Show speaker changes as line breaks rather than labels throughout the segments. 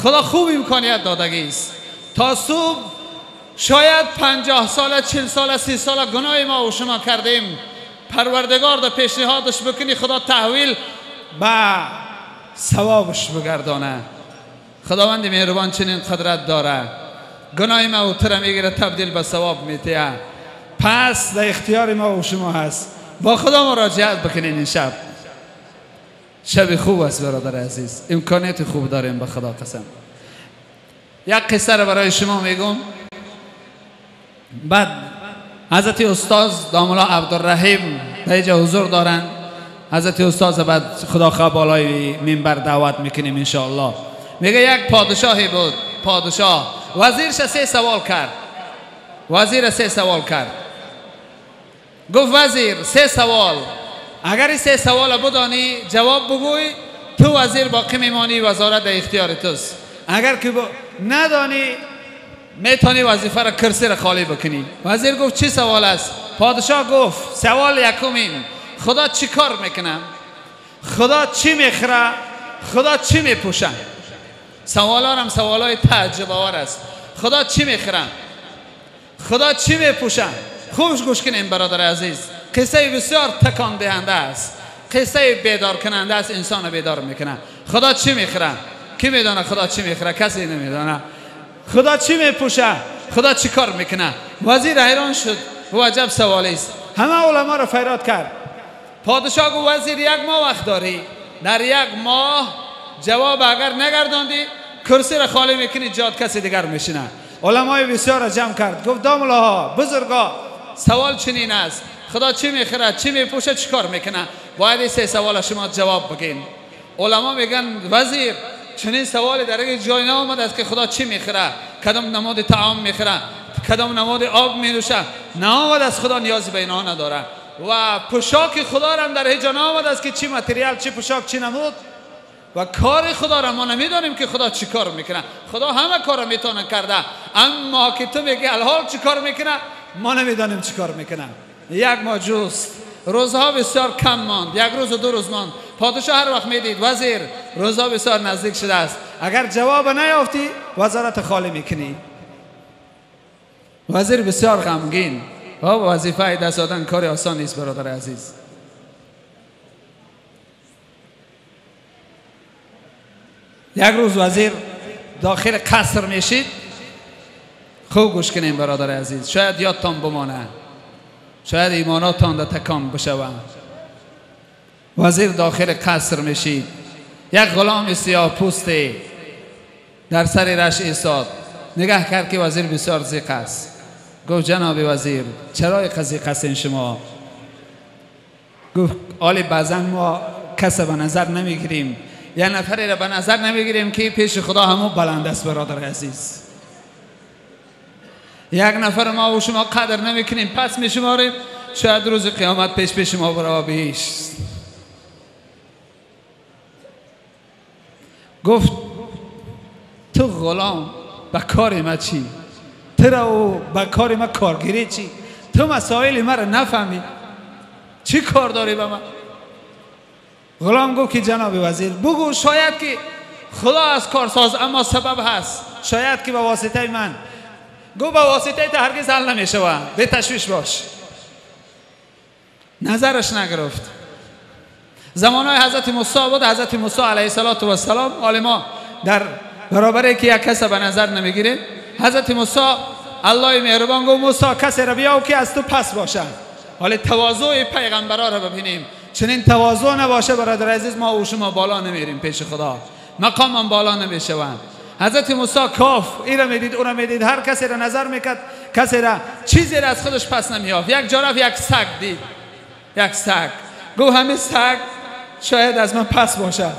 خدا خوب امکانیت دادگی است. تا صبح شاید 50 ساله، 40 ساله، 30 ساله گناه ما و شما کردیم، پروردگار در پیشنهادش بکنی خدا تحویل به ثوابش بگردانه. خداوند مهربان چنین قدرت داره، گناه ما و تو را میگیره تبدیل به ثواب میتیه. پس در اختیار ما و شما هست، با خدا مراجعت بکنین. این شب شب خوب است برادر عزیز، امکانیت خوب داریم به خدا قسم. یک قصه را برای شما میگم. بعد حضرت استاد داملا عبدالرحیم در اینجا حضور دارند. حضرت استاد بعد خدا خواه بالای منبر دعوت میکنیم انشاءالله. میگه یک پادشاهی بود، پادشاه وزیرش 3 سوال کرد. وزیر 3 سوال کرد. گفت وزیر 3 سوال، اگر این 3 سوال بدانی جواب بگوی تو وزیر باقی میمانی، وزارت در اختیار توست. اگر که ندانی میتونی وظیفه را کرسی را خالی بکنی. وزیر گفت چی سوال است؟ پادشاه گفت سوال یکمین، خدا چی کار میکنه؟ خدا چی میخوره؟ خدا چی میپوشه؟ سوالا هم سوالای تعجب آور است. خدا چی میخوره؟ خدا چی میپوشه؟ خوش گوش کنیم برادر عزیز، قصه بسیار تکان دهنده است، قصه بیدار کننده است، انسان بیدار میکنه. خدا چی میخوره؟ کی میدانه خدا چی میخوره؟ کسی نمیدانه. خدا چی میپوشه؟ خدا چی کار میکنه؟ وزیر حیران شد، و عجب سوالی است. همه علما را فریاد کرد. پادشاه گفت وزیر 1 ماه وقت داری، در 1 ماه جواب اگر نگرداندی کرسی را خالی میکنی، جاد کسی دیگر میشینه. علمای بسیار را جمع کرد، گفت داملاها بزرگا سوال چنین است، خدا چی میخوره، چی میپوشه، چی کار میکنه؟ باید این 3 سوال شما جواب بگین. علما میگن وزیر چنین سوالی در یک جای نامد است که خدا چی میخوره، کدام نماد طعام میخوره، کدام نماد آب مینوشه، نامد از خدا نیازی به اینها نداره. و پوشاک خدا را هم در هیچ جا نامد است که چی متریال، چی پوشاک، چی نمود. و کار خدا را ما نمیدانیم که خدا چی کار میکنه. خدا همه کار را میتونه کرده، اما که تو میگی الحال چی کار میکنه ما نمیدانیم چی کار میکنه. 1 ماه جست، روزها بسیار کم ماند، 1 روز و 2 روز ماند. پادشاه هر وقت میدید وزیر روزها بسیار نزدیک شده است، اگر جواب نیافتی وزارت خالی میکنی. وزیر بسیار غمگین، وظیفه دست دادن کار آسان نیست برادر عزیز. یک روز وزیر داخل قصر میشید. خوب گوش کنیم برادر عزیز، شاید یادتان بمانه، شاید ایماناتان در تکان بشوه. وزیر داخل قصر میشید، یک غلام سیاه پوست در سر رش ایستاد. نگاه کرد که وزیر بسیار ضیق است. گفت جناب وزیر چرا اینقدر ضیق هستین شما؟ گفت آلی بعضا ما کس به نظر نمیگیریم، یه نفری را به نظر نمیگیریم که پیش خدا همون بلند است برادر عزیز. یک نفر ما و شما قدر نمیکنیم، پس میشماریم، شاید روز قیامت پیش پیش ما برای بهشت. گفت تو غلام به کار ما چی؟ تو را به کار ما کارگیری چی؟ تو مسائل ما را نفهمی، چی کار داری به ما؟ غلام گفت که جناب وزیر بگو شاید که خدا از کارساز اما سبب هست، شاید که به واسطه من. گفت به واسطه تو هرگز حل نمیشوه، به تشویش باش. نظرش نگرفت. زمانهای حضرت موسی بود. حضرت موسی علیه السلام حال ما در برابر که یک کس به نظر نمیگیره، حضرت موسی الله مهربان گفت موسی کسی را بیاو که از تو پس باشه. حال تواضع پیغمبرا را ببینیم، چنین تواضع نباشه برادر عزیز ما و شما بالا نمیریم پیش خدا، مقامم بالا نمیشوند. حضرت موسی کاف این را میدید او را میدید، هر کسی را نظر میکرد، کسی را چیزی را از خودش پس نمیافت. یک جا رفت یک سگ دید، یک سگ، گفت همین سگ شاید از من پس باشه.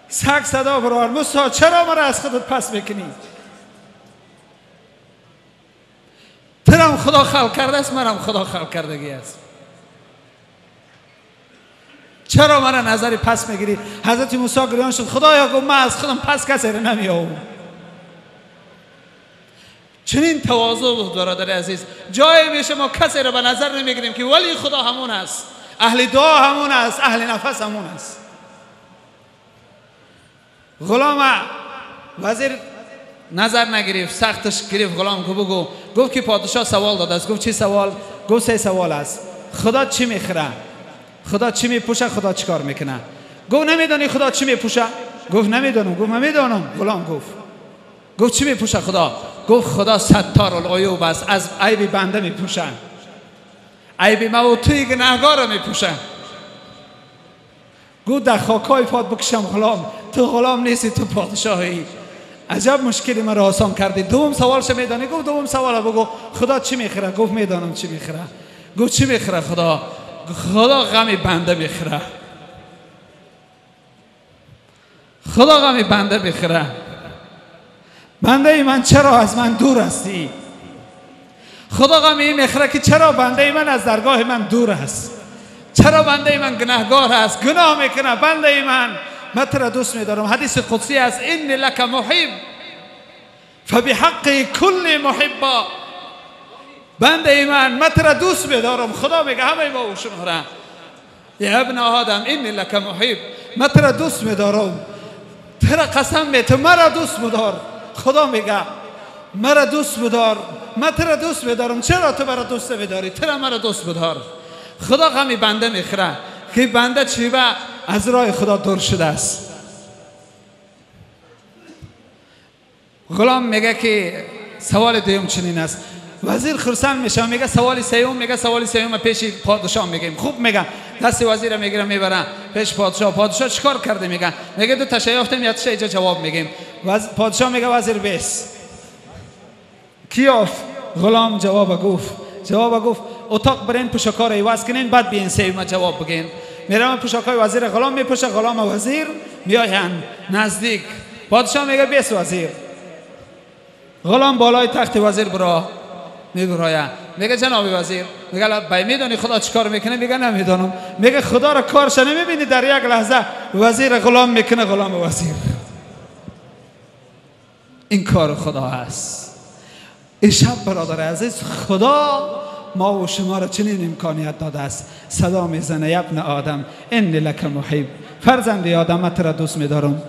سگ صدا برآورد موسی چرا مرا از خودت پس میکنی؟ ترم خدا خلق کرده است، مرم خدا خلق کردگی است، چرا مرا نظری پس میگیری؟ حضرت موسی گریان شد، خدایا گفت من از خودم پس کسی را نمیآورم. چنین تواضع بود برادر عزیز. جایی میشه ما کسی را به نظر نمیگیریم که ولی خدا همون است، اهل دعا همون است، اهل نفس همون است. غلام وزیر نظر نگرفت، سختش گرفت غلام گفت بگو. گفت که پادشاه سوال داده است. گفت چی سوال؟ گفت سه سوال است. خدا چی میخوره؟ خدا چی میپوشه؟ خدا چی کار میکنه؟ گفت نمیدانی خدا چی میپوشه؟ گفت نمیدانم. گفت من میدانم. غلام گفت. گفت چی میپوشه خدا؟ گفت خدا ستار العیوب است، از عیب بنده میپوشه، عیب ما و توی گناهگار را میپوشه. گفت در خاکای پاد بکشم غلام، تو غلام نیستی، تو پادشاهی. عجب مشکلی من را آسان کردی. دوم سوالش میدانی؟ گفت دوم سوال بگو. خدا چی میخوره؟ گفت میدانم چی میخوره. گفت چی میخوره خدا؟ خدا غم بنده میخوره. خدا غم بنده میخوره. بنده من چرا از من دور هستی؟ خدا غم این میخوره که چرا بنده من از درگاه من دور است؟ چرا بنده من گناهگار است؟ گناه میکنه بنده من. من تو را دوست میدارم. حدیث قدسی است، این لک محب فبحق کل محبا. بنده من، من تو را دوست میدارم. خدا میگه همه ما و شما را، یا ابن آدم این لک محب، من تو را دوست میدارم، تو را قسم میتم مرا دوست بدار. خدا میگه مرا دوست بدار، من تو را دوست میدارم. چرا تو مرا دوست نمیداری؟ تو را مرا دوست بدار. خدا غمی بنده میخوره که بنده چی با از راه خدا دور شده است. غلام میگه که سوال دوم چنین است. وزیر خرسند میشه، میگه سوال سوم، میگه سوال سوم پیش پادشاه میگیم. خوب میگه، دست وزیر میگیره میبره پیش پادشاه. پادشاه چیکار کرده؟ میگه، میگه دو تا یافتم، یا تا اینجا جواب میگیم. پادشاه میگه وزیر بیس کی یافت؟ غلام جواب گفت. جواب گفت اتاق برین پوشاکا رو عوض کنین، بعد بیاین سوم جواب بگین. میرم پوشاکای وزیر غلام میپوشه، غلام وزیر میاین نزدیک. پادشاه میگه بیس وزیر. غلام بالای تخت وزیر برا میبرایه. میگه جناب وزیر، میگه بای میدونی خدا چیکار میکنه؟ میگه نمیدونم. میگه خدا را کارش نمیبینی؟ در یک لحظه وزیر غلام میکنه غلام وزیر. این کار خدا هست. این شب برادر عزیز، خدا ما و شما را چنین امکانیت داده است. صدا میزنه ابن آدم این لک محب، فرزند آدم تو را دوست میدارم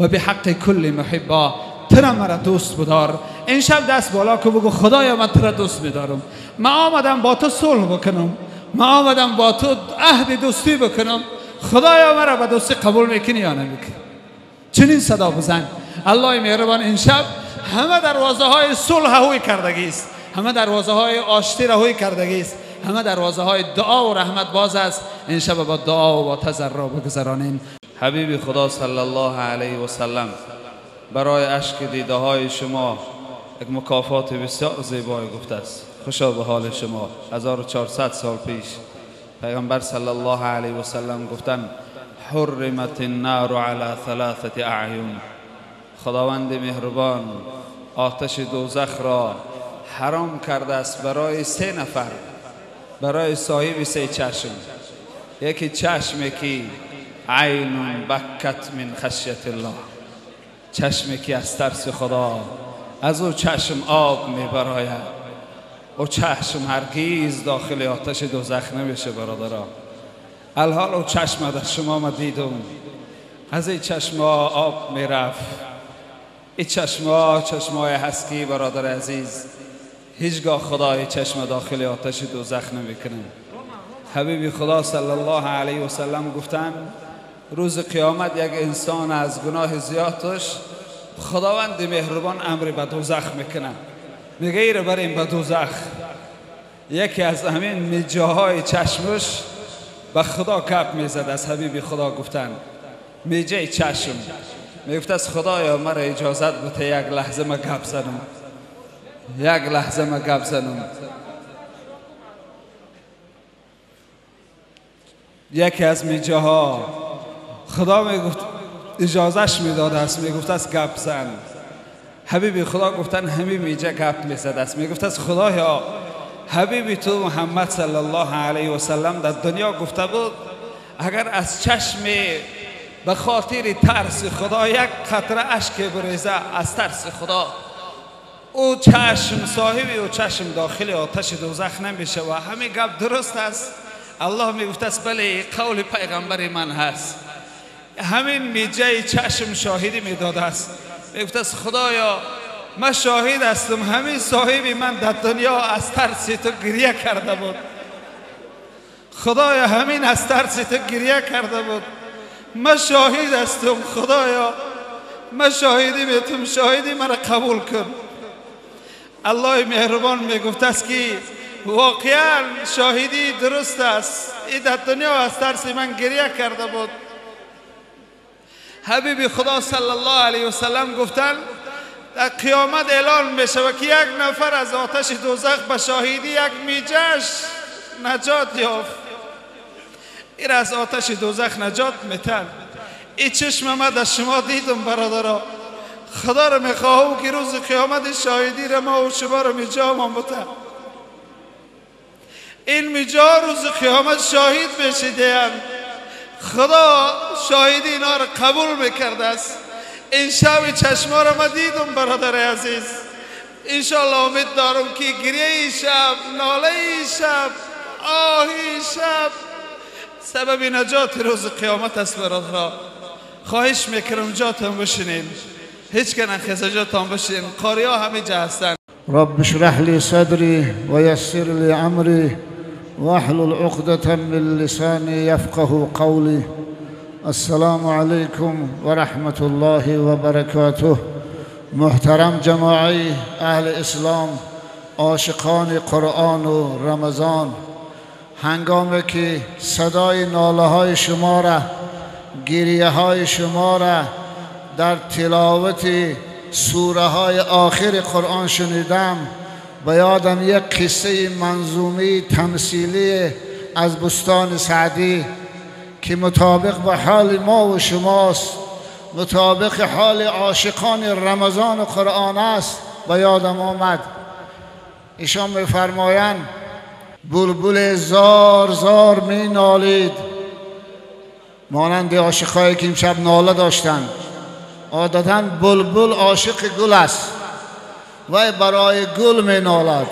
و به حق کل محبا، تو را مرا دوست بدار. این شب دست بالا که بگو خدایا من تو را دوست میدارم، من آمدم با تو صلح بکنم، من آمدم با تو عهد دوستی بکنم، خدایا مرا به دوستی قبول میکنی یا نمیکنی؟ چنین صدا بزن. الله مهربان این شب همه دروازه های صلح هوی کردگی است، همه دروازه های آشتی رهوی کردگی است، همه دروازه های دعا و رحمت باز است. این شب با دعا و با تضرع بگذرانیم.
حبیب خدا صلی الله علیه و سلم برای اشک دیده های شما یک مکافات بسیار زیبایی گفته است. خوشا به حال شما. 1400 سال پیش پیغمبر صلی الله علیه و سلم گفتن حرمت النار علی ثلاثه اعین. خداوند مهربان آتش دوزخ را حرام کرده است برای سه نفر، برای صاحب سه چشم. یکی چشمی که عین بکت من خشیت الله، چشمی که از ترس خدا از او چشم آب میبراید، او چشم هرگیز داخل آتش دوزخ نمیشه برادرها. الحال او چشم در شما ما دیدم، از این چشم ها آب میرفت. این چشم ها چشم های هستی برادر عزیز، هیچگاه خدای چشم داخل آتش دوزخ نمیکنه. حبیب خدا صلی الله علیه و سلم گفتن روز قیامت یک انسان از گناه زیادش خداوند مهربان امر به دوزخ میکنه، میگه ایره بریم به دوزخ. یکی از همین میجاهای چشمش به خدا کپ میزد. از حبیب خدا گفتن میجه چشم، میگفت از خدایا مرا اجازت بده یک لحظه ما گپ زنم، یک لحظه ما گپ زنم. یکی از میجه ها خدا میگفت اجازهش میداد است، میگفت از گپ زن. حبیب خدا گفتن همین میجه گپ میزد است، میگفت از خدایا حبیبی تو محمد صلی الله علیه و سلم در دنیا گفته بود اگر از چشم به خاطر ترس خدا یک قطره اشک بریزه از ترس خدا، او چشم صاحبی او چشم داخل آتش دوزخ نمیشه. و همین گپ درست است. الله میگفت است بله قول پیغمبر من هست. همین میجه چشم شاهدی میداده است.
میگفت است خدایا من شاهد هستم، همین صاحبی من در دنیا از ترس تو گریه کرده بود. خدایا همین از ترس تو گریه کرده بود. من شاهد هستم خدایا، من شاهدی میتم، شاهدی مرا قبول کن. الله مهربان میگفت است که واقعا شاهدی درست است، این در دنیا از ترس من گریه کرده بود. حبیب خدا صلی الله علیه و سلم گفتن در قیامت اعلان میشه که یک نفر از آتش دوزخ به شاهدی یک میجش نجات یافت. این از آتش دوزخ نجات میتن. این چشم ما در شما دیدم برادرها. خدا رو میخواهم که روز قیامت شاهدی را ما و شما رو میجا ما بتن. این میجا روز قیامت شاهد میشیدن. خدا شاهدی اینا رو قبول میکرده است. این شب چشما رو ما دیدم برادر عزیز. انشالله امید دارم که گریه شب، ناله شب، آه شب سبب نجات روز قیامت است برادرها. خواهش میکنم جاتان بشینین، هیچ که نخیزه جاتان بشینین. قاری ها همه جا هستن.
رب اشرح لي صدري ويسر لي امري واحلل عقدة من لساني يفقه قولي. السلام علیکم و رحمة الله و برکاته. محترم جماعی اهل اسلام، عاشقان قرآن و رمضان، هنگامی که صدای ناله های شما را، گریه های شما را در تلاوت سوره های آخر قرآن شنیدم، به یادم یک قصه منظومی تمثیلی از بستان سعدی که مطابق به حال ما و شماست، مطابق حال عاشقان رمضان و قرآن است، به یادم آمد. ایشان می‌فرمایند بلبل زار زار می نالید، مانند عاشقایی که امشب ناله داشتند. عادتاً بلبل عاشق گل است و برای گل می نالد.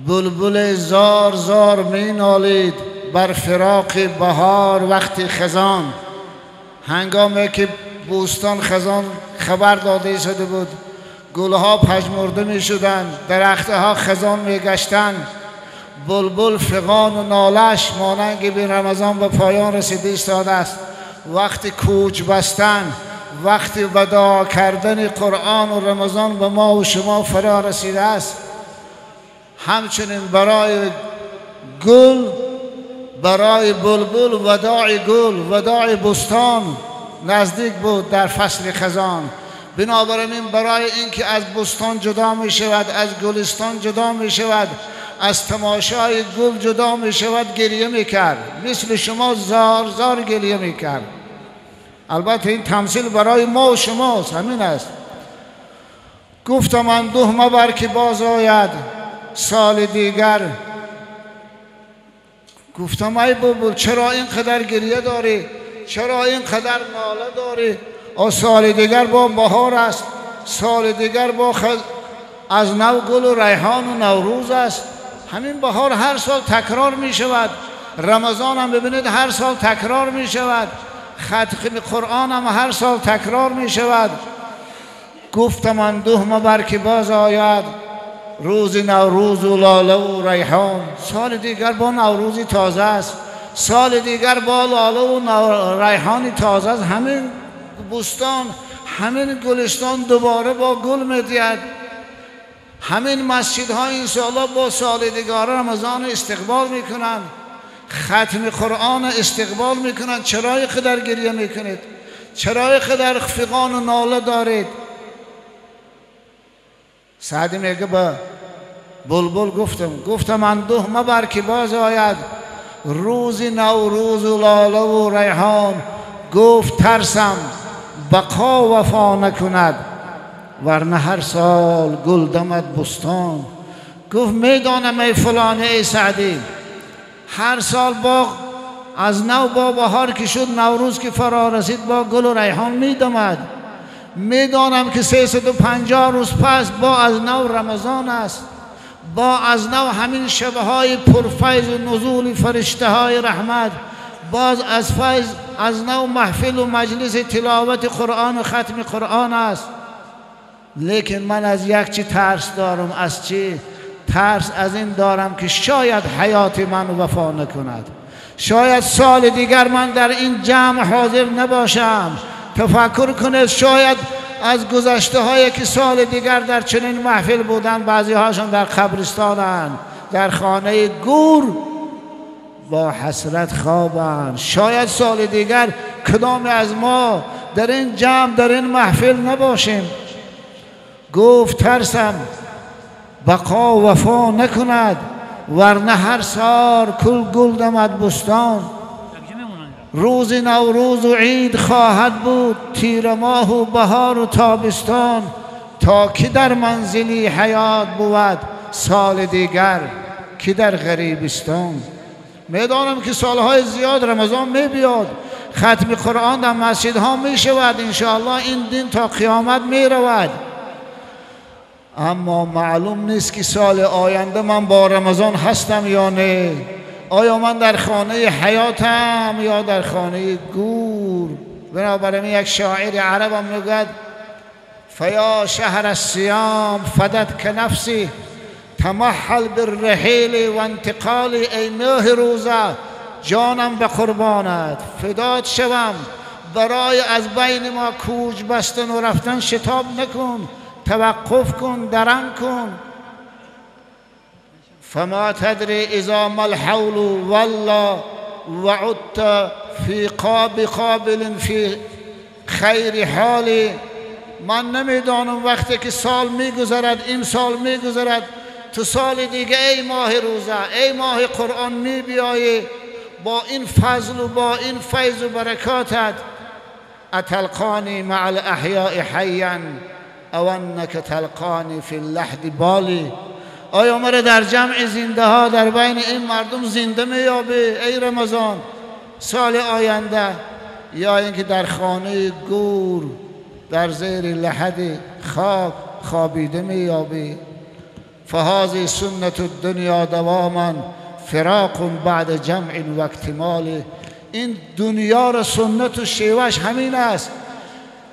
بلبل زار زار می نالید بر فراق بهار وقتی خزان. هنگامی که بوستان خزان خبر داده شده بود، گلها پژمرده می شدند، درختها خزان می گشتند، بلبل فغان و نالش مانند به رمضان به پایان رسیده ایستاده است. وقتی کوچ بستن، وقتی وداع کردن قرآن و رمضان به ما و شما فرا رسیده است. همچنین برای گل، برای بلبل وداع گل، وداع بستان نزدیک بود در فصل خزان. بنابراین برای اینکه از بستان جدا می شود، از گلستان جدا می شود، از تماشای گل جدا می شود، گریه می کرد. مثل شما زار زار گریه می کرد. البته این تمثیل برای ما و شماست، همین است. گفتم اندوه مبر که باز آید سال دیگر. گفتم ای بلبل چرا اینقدر گریه داری، چرا اینقدر ناله داری؟ سال دیگر با بهار است، سال دیگر با از نو گل و ریحان و نوروز است. همین بهار هر سال تکرار می شود. رمضان هم ببینید هر سال تکرار می شود. ختم قرآن هم هر سال تکرار می شود. گفتم اندوه مبر که باز آید روز نوروز و لاله و ریحان. سال دیگر با نوروزی تازه است، سال دیگر با لاله و ریحان تازه است. همین بستان، همین گلستان دوباره با گل میدید. همین مسجدها انشاءالله با سال دیگر رمضان استقبال میکنند، ختم قرآن استقبال میکنند. چرا اینقدر گریه میکنید؟ چرا اینقدر فغان و ناله دارید؟ سعدی میگه به بلبل گفتم اندوه مبر که باز آید روز نوروز و لاله و ریحان. گفت ترسم بقا وفا نکند ورنه هر سال گل دمد بستان. گفت میدانم ای فلانی، ای سعدی، هر سال باغ از نو با بهار که شد، نوروز که فرا رسید، با گل و ریحان میدمد. میدانم که 350 روز پس با از نو رمضان است، با از نو همین شبهای پرفیض و نزول فرشته های رحمت، باز از فیض از نو محفل و مجلس تلاوت قرآن و ختم قرآن است. لیکن من از یک چی ترس دارم. از چی؟ ترس از این دارم که شاید حیات من وفا نکند، شاید سال دیگر من در این جمع حاضر نباشم. تفکر کنید شاید از گذشته هایی که سال دیگر در چنین محفل بودن، بعضی هاشون در قبرستانند، در خانه گور با حسرت خوابند. شاید سال دیگر کدام از ما در این جمع در این محفل نباشیم. گفت ترسم بقا وفا نکند، ورنه هر سال کل گل دمد بستان. روز نوروز و عید خواهد بود، تیر ماه و بهار و تابستان. تا که در منزلی حیات بود، سال دیگر که در غریبستان. میدانم که سالهای زیاد رمضان می بیاد، ختم قرآن در مسجدها می شود، انشاءالله این دین تا قیامت می رود. اما معلوم نیست که سال آینده من با رمضان هستم یا نه. آیا من در خانه حیاتم یا در خانه گور؟ بنابراین یک شاعر عرب هم میگوید فیا شهر الصیام فدتک نفسی تمحل بالرحیل و انتقال. ای ماه روزه جانم به قربانت، فدات شوم، برای از بین ما کوچ بستن و رفتن شتاب نکن، توقف کن، درنگ کن. فما تدري إذا ما الحول ولا وعدت في قاب قابل في خیر حالی. من نمیدانم وقتی که سال میگذرد، این سال میگذرد، تو سال دیگه ای ماه روزه، ای ماه قرآن میبیایی با این فضل و با این فیض و برکاتت. اتلقانی مع الاحیاء حیا او انک تلقانی فی اللحد بالی. آیا مرا در جمع زنده ها در بین این مردم زنده میابی ای رمضان سال آینده، یا اینکه در خانه گور در زیر لحد خاک خوابیده میابی؟ فهذه سنت الدنیا دواما فراق بعد جمع و اکتمال. این دنیا را سنت و شیوهش همین است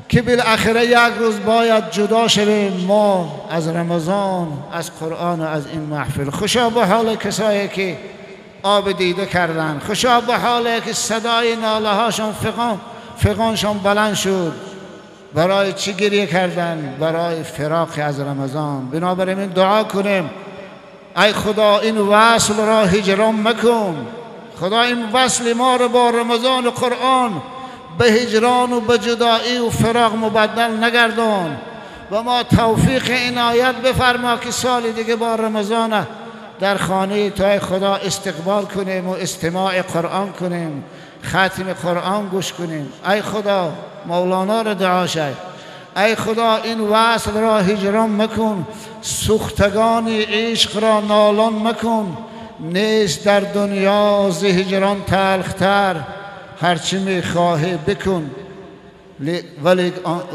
که بالاخره یک روز باید جدا شویم ما از رمضان، از قرآن و از این محفل. خوشا به حال کسایی که آب دیده کردن، خوشا به حال که صدای ناله هاشون فغانشون بلند شد. برای چی گریه کردن؟ برای فراق از رمضان. بنابراین دعا کنیم ای خدا این وصل را هجران مکن، خدا این وصل ما را با رمضان و قرآن به هجران و به جدایی و فراق مبدل نگردان و ما توفیق عنایت بفرما که سال دیگه با رمضان در خانه تو خدا استقبال کنیم و استماع قرآن کنیم، ختم قرآن گوش کنیم. ای خدا مولانا را دعا شد، ای خدا این وصل را هجران مکن، سوختگان عشق را نالان مکن. نیست در دنیا ز هجران تلختر، هرچی میخواهی بکن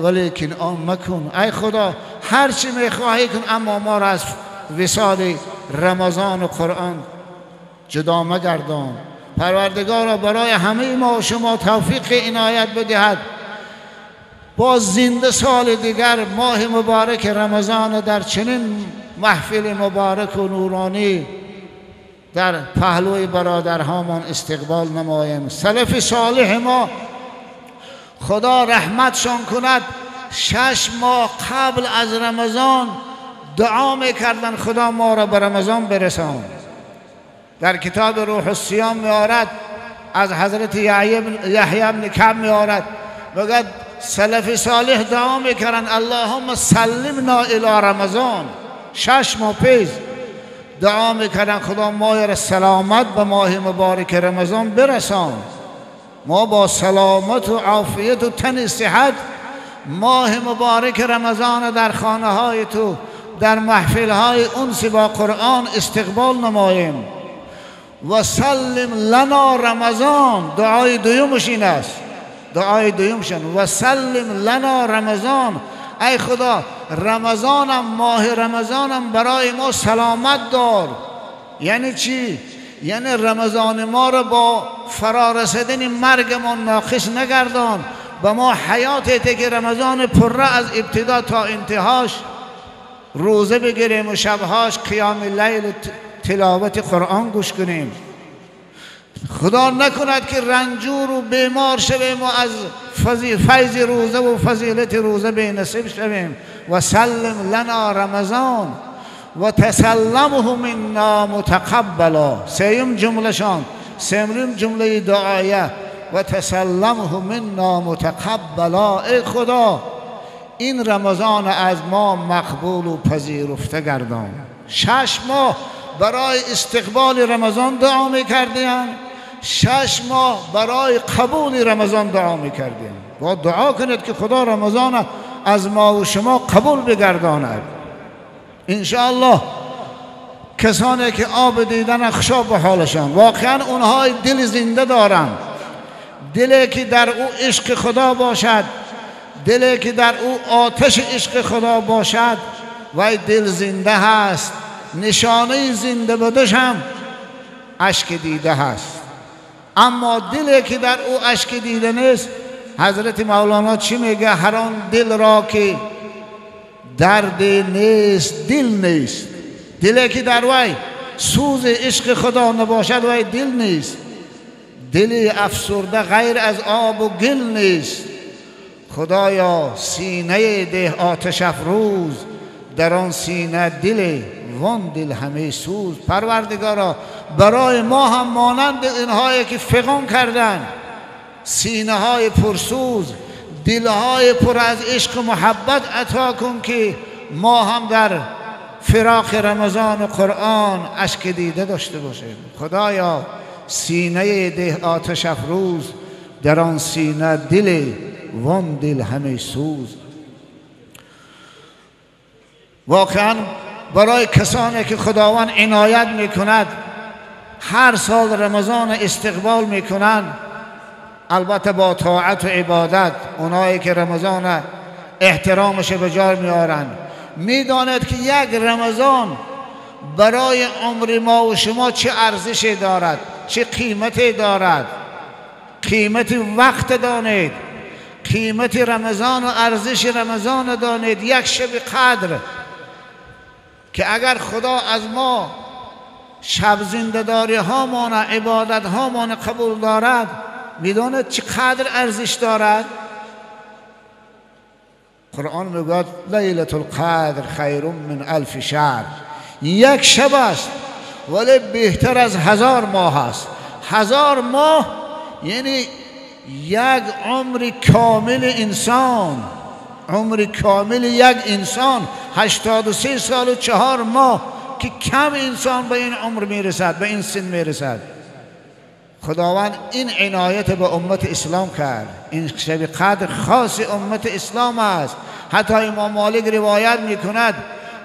ولیکن آن مکن. ای خدا هرچی میخواهی کن، اما ما را از وصال رمضان و قرآن جدا مگردان. پروردگارا برای همه ما و شما توفیق عنایت بدهد باز زنده سال دیگر ماه مبارک رمضان در چنین محفل مبارک و نورانی در پهلوی برادرهامان استقبال نماییم. سلف صالح ما خدا رحمتشان کند 6 ماه قبل از رمضان دعا میکردن خدا ما را به رمضان برسان. در کتاب روح الصیام میآرد، از حضرت یحیی بن کعب میآرد، میگد سلف صالح دعا میکردن اللهم سلمنا الی رمضان. 6 ماه پیش دعا میکردن خدا ما را سلامت به ماه مبارک رمضان برسان، ما با سلامت و عافیت و تن صحت ماه مبارک رمضان در خانه های تو در محفل های انس با قرآن استقبال نماییم. و سلم لنا رمضان، دعای دویمش این است، دعای دویمشن و سلم لنا رمضان. ای خدا رمضانم، ماه رمضانم برای ما سلامت دار. یعنی چی؟ یعنی رمضان ما را با فرارسیدن مرگ ما ناقص نگردان، به ما حیات که رمضان پره از ابتدا تا انتهاش روزه بگیریم و شبهاش قیام لیل تلاوت قرآن گوش کنیم. خدا نکند که رنجور و بیمار شویم و از فیض روزه و فضیلت روزه بی نصیب شویم. و سلم لنا رمضان و تسلمه منا متقبلا. سیم جمله شان، سیم جمله دعایه و تسلمه منا متقبلا. ای خدا این رمضان از ما مقبول و پذیرفته گردان. 6 ماه برای استقبال رمضان دعا میکردیم، 6 ماه برای قبول رمضان دعا میکردیم. باید دعا کنید که خدا رمضان از ما و شما قبول بگرداند انشاءالله. کسانی که آب دیدن خوشا به حالشان، واقعا اونها دل زنده دارند، دلی که در او عشق خدا باشد، دلی که در او آتش عشق خدا باشد وای دل زنده هست. نشانه زنده بودش هم اشک دیده هست. اما دلی که در او اشک دیده نیست، حضرت مولانا چی میگه؟ هر آن دل را که درد نیست دل نیست. دلی که در وی سوز عشق خدا نباشد وی دل نیست. دل افسرده غیر از آب و گل نیست. خدایا سینه ده آتش افروز، در آن سینه دل وان دل همه سوز. پروردگارا برای ما هم مانند اینهایی که فغان کردن، سینه های پرسوز، دلهای پر از عشق و محبت عطا کن که ما هم در فراق رمضان و قرآن اشک دیده داشته باشیم. خدایا سینه ده آتش افروز، در آن سینه دل وان دل همه سوز. واقعا برای کسانی که خداوند عنایت میکند هر سال رمضان استقبال میکنند، البته با طاعت و عبادت. اونایی که رمضان احترامش به جای میارند میداند که یک رمضان برای عمر ما و شما چه ارزشی دارد، چه قیمتی دارد. قیمت وقت دانید، قیمت رمضان و ارزش رمضان دانید. یک شب قدر که اگر خدا از ما شب زنده‌داری هامان، عبادت هامان قبول دارد، میداند چه قدر ارزش دارد. قرآن میگوید لیلة القدر خیر من الف شهر. یک شب است ولی بهتر از 1000 ماه است. 1000 ماه یعنی یک عمر کامل انسان، عمر کامل یک انسان 83 سال و 4 ماه که کم انسان به این عمر میرسد، به این سن میرسد. خداوند این عنایت به امت اسلام کرد. این شب قدر خاص امت اسلام است. حتی امام مالک روایت میکند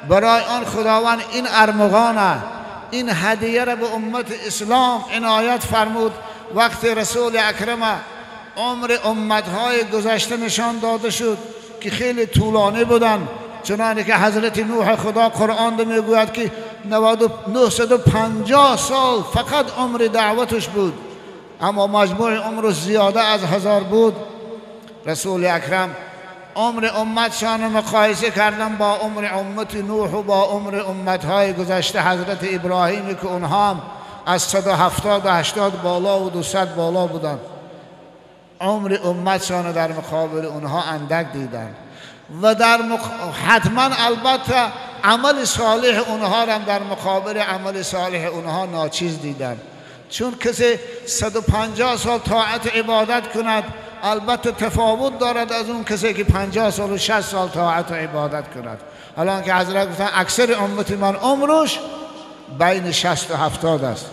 برای آن خداوند این ارمغان، این هدیه را به امت اسلام عنایت فرمود. وقت رسول اکرم عمر امتهای گذشته نشان داده شد که خیلی طولانی بودند، چنانکه که حضرت نوح خدا قرآن میگوید که 950 سال فقط عمر دعوتش بود، اما مجموع عمر زیاده از 1000 بود. رسول اکرم عمر امتشان مقایسه کردن با عمر امت نوح و با عمر امتهای گذشته حضرت ابراهیم که اونها هم از 170 و 80 بالا و 200 بالا بودند. عمر امتشان در مقابل اونها اندک دیدن و در حتما البته عمل صالح اونها هم در مقابل عمل صالح اونها ناچیز دیدن. چون کسی 150 سال طاعت عبادت کند البته تفاوت دارد از اون کسی که 50 سال و 60 سال طاعت و عبادت کند. الان که حضرت گفتن اکثر امت من عمرش بین 60 و 70 است.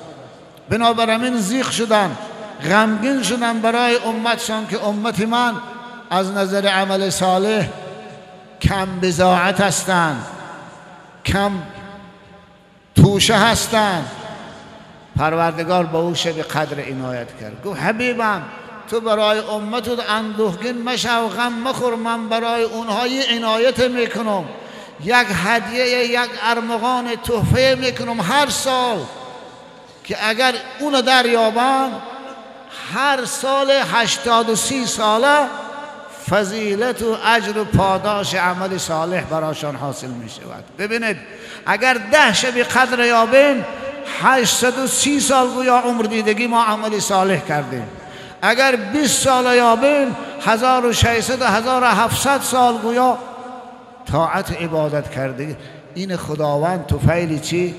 بنابراین زیق شدن، غمگین شدن برای امتشان که امت من از نظر عمل صالح کم بضاعت هستند، کم توشه هستند. پروردگار با او شب قدر عنایت کرد. گفت حبیبم تو برای امتت اندوهگین مشو، غم مخور، من برای اونها یه عنایت میکنم، یک هدیه، یک ارمغان تحفه میکنم. هر سال که اگر اونو دریابند هر سال 83 ساله فضیلت و اجر و پاداش عمل صالح براشان حاصل می شود. ببینید اگر 10 شب قدر یابیم 830 سال گویا عمر دیدگی ما عمل صالح کردیم. اگر 20 سال یابیم 1600 و 1700 سال گویا طاعت عبادت کرده. این خداوند طفیل چی؟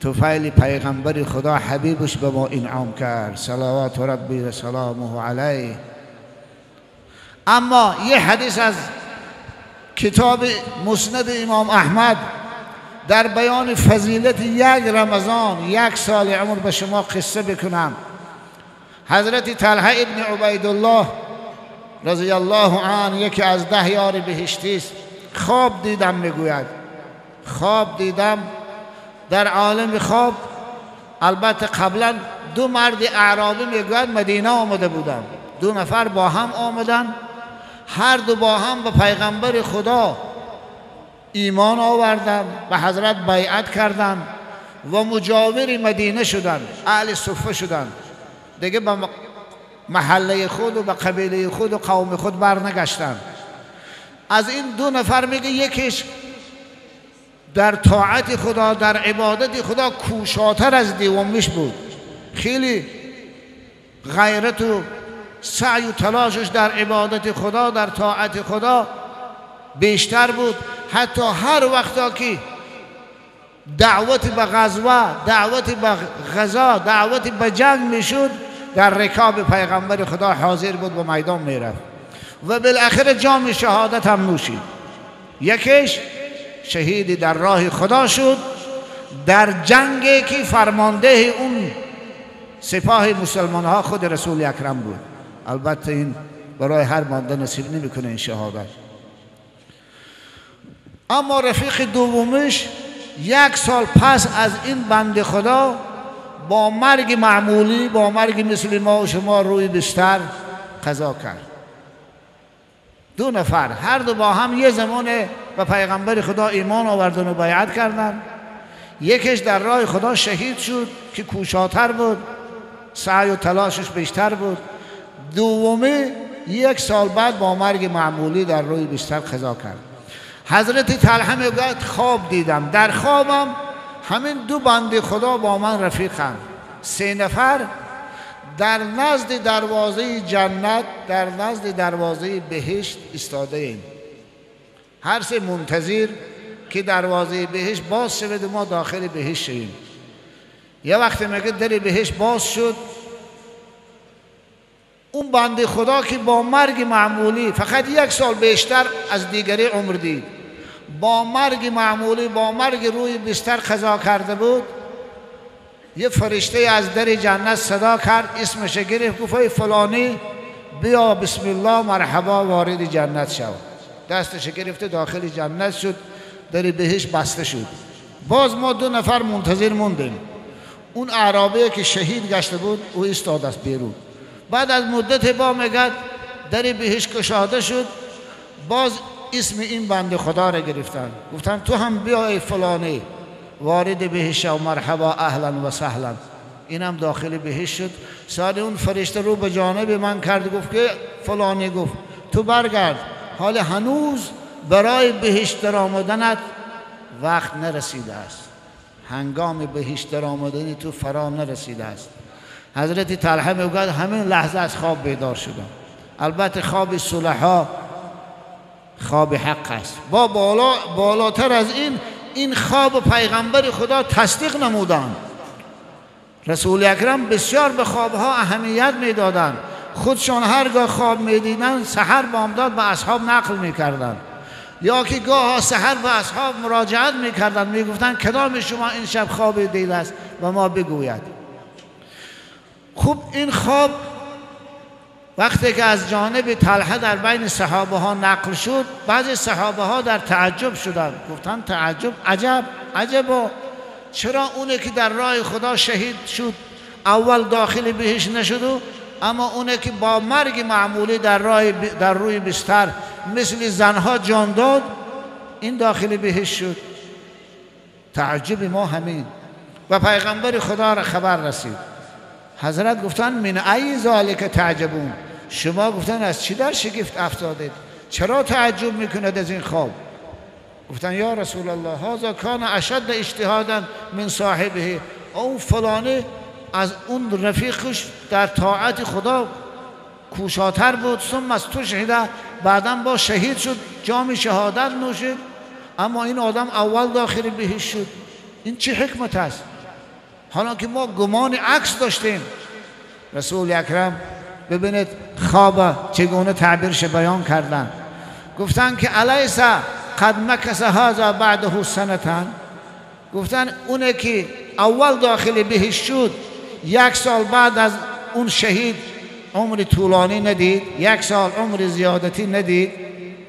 طفیل پیغمبر خدا حبیبش به ما انعام کرد، صلوات ربی و سلامه علیه. اما یه حدیث از کتاب مسند امام احمد در بیان فضیلت یک رمضان یک سال عمر به شما قصه بکنم. حضرت طلحه ابن عبیدالله رضی الله عنه یکی از 10 یار بهشتی است. خواب دیدم، میگوید خواب دیدم در عالم خواب. البته قبلا 2 مرد اعرابی میگوید مدینه آمده بودند، 2 نفر با هم آمدن، هر دو با هم به پیغمبر خدا ایمان آوردن، به حضرت بیعت کردند و مجاور مدینه شدند، اهل صفه شدند، دیگه به محله خود و به قبیله خود و قوم خود برنگشتند. از این 2 نفر میگه یکیش در طاعت خدا، در عبادت خدا کوشاتر از دومیش بود، خیلی غیرت و سعی و تلاشش در عبادت خدا، در طاعت خدا بیشتر بود. حتی هر وقتا که دعوت به غزوه، دعوت به غزا، دعوت به جنگ میشد، در رکاب پیغمبر خدا حاضر بود و میدان میرفت و بالاخره جام شهادت هم نوشید. یکیش شهید در راه خدا شد در جنگی که فرمانده اون سپاه مسلمان ها خود رسول اکرم بود. البته این برای هر بنده نصیب نمیکنه این شهادت. اما رفیق دومش 1 سال پس از این بنده خدا با مرگ معمولی، با مرگ مثل ما و شما روی بستر قضا کرد. 2 نفر هر دو با هم یه زمان به پیغمبر خدا ایمان آوردن و بیعت کردن. یکیش در راه خدا شهید شد که کوشاتر بود، سعی و تلاشش بیشتر بود. دومی 1 سال بعد با مرگ معمولی در روی بستر قضا کرد. حضرت طلحه میگوید خواب دیدم، در خوابم همین 2 بنده خدا با من رفیقند، 3 نفر در نزد دروازه جنت، در نزد دروازه بهشت ایستاده ایم، هر سه منتظر که دروازه بهشت باز شود و ما داخل بهشت شویم. یه وقت میگه در بهشت باز شد، اون بنده خدا که با مرگ معمولی فقط 1 سال بیشتر از دیگری عمر دید، با مرگ معمولی، با مرگ روی بستر قضا کرده بود، یه فرشته از در جنت صدا کرد، اسمش گرفت، گفت ای فلانی بیا، بسم الله مرحبا، وارد جنت شو. دستش گرفته داخل جنت شد، در بهشت بسته شد. باز ما 2 نفر منتظر موندیم. اون اعرابی که شهید گشته بود او ایستاد است بیرون. بعد از مدت با میگد در بهشت کشاده شد، باز اسم این بنده خدا را گرفتن، گفتن تو هم بیا ای فلانی، وارد بهشت و مرحبا اهلا و سهلا. اینم داخل بهشت شد. سال اون فرشته رو به جانب من کرد، گفت که فلانی، گفت تو برگرد، حال هنوز برای بهشت در آمدنت وقت نرسیده است، هنگام بهشت در آمدن تو فرا نرسیده است. حضرت طلحه میگوید همین لحظه از خواب بیدار شدم. البته خواب صلحا خواب حق است. با بالاتر از این خواب پیغمبر خدا تصدیق نمودند. رسول اکرم بسیار به خوابها اهمیت میدادند. خودشان هرگاه خواب میدیدند سحر بامداد به اصحاب نقل میکردند، یا که گاه سحر به اصحاب مراجعت میکردند، میگفتند کدام شما این شب خواب دیده است و ما بگوید. خب این خواب وقتی که از جانب طلحه در بین صحابه ها نقل شد، بعضی صحابه ها در تعجب شدند، گفتند تعجب، عجب عجبا، چرا اونه که در راه خدا شهید شد اول داخل بهشت نشد، اما اونه که با مرگ معمولی در روی بستر مثل زنها جان داد این داخل بهشت شد. تعجب ما همین. و پیغمبر خدا را خبر رسید. حضرت گفتن من ای ذالک تعجبون، شما گفتن از چی در شگفت افتادید؟ چرا تعجب میکند از این خواب؟ گفتن یا رسول الله هذا کان اشد اجتهادا من صاحبه، اون فلانه از اون رفیقش در طاعت خدا کوشاتر بود، ثم از تو شهیده، بعدا با شهید شد، جام شهادت نوشید، اما این آدم اول داخل بهشت شد. این چه حکمت است؟ حالا که ما گمان عکس داشتیم. رسول اکرم ببینید خواب چگونه تعبیرش بیان کردن. گفتن که الیس قد مکث هذا بعده سنة، گفتن اونه که اول داخل بهشت شد یک سال بعد از اون شهید عمر طولانی ندید، یک سال عمر زیادتی ندید.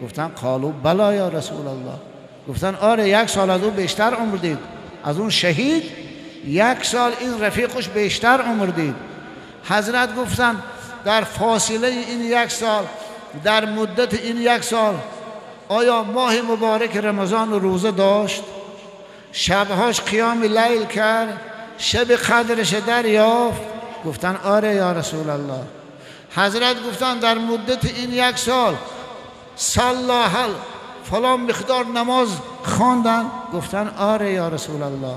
گفتن قالوا بلا یا رسول الله، گفتن آره یک سال از او بیشتر عمر دید، از اون شهید یک سال این رفیقش بیشتر عمر دید. حضرت گفتن در فاصله این یک سال، در مدت این یک سال، آیا ماه مبارک رمضان روزه داشت؟ شبهاش قیام لیل کرد؟ شب قدرش دریافت؟ گفتن آره یا رسول الله. حضرت گفتن در مدت این یک سال صلی فلان مقدار نماز خواندن؟ گفتن آره یا رسول الله.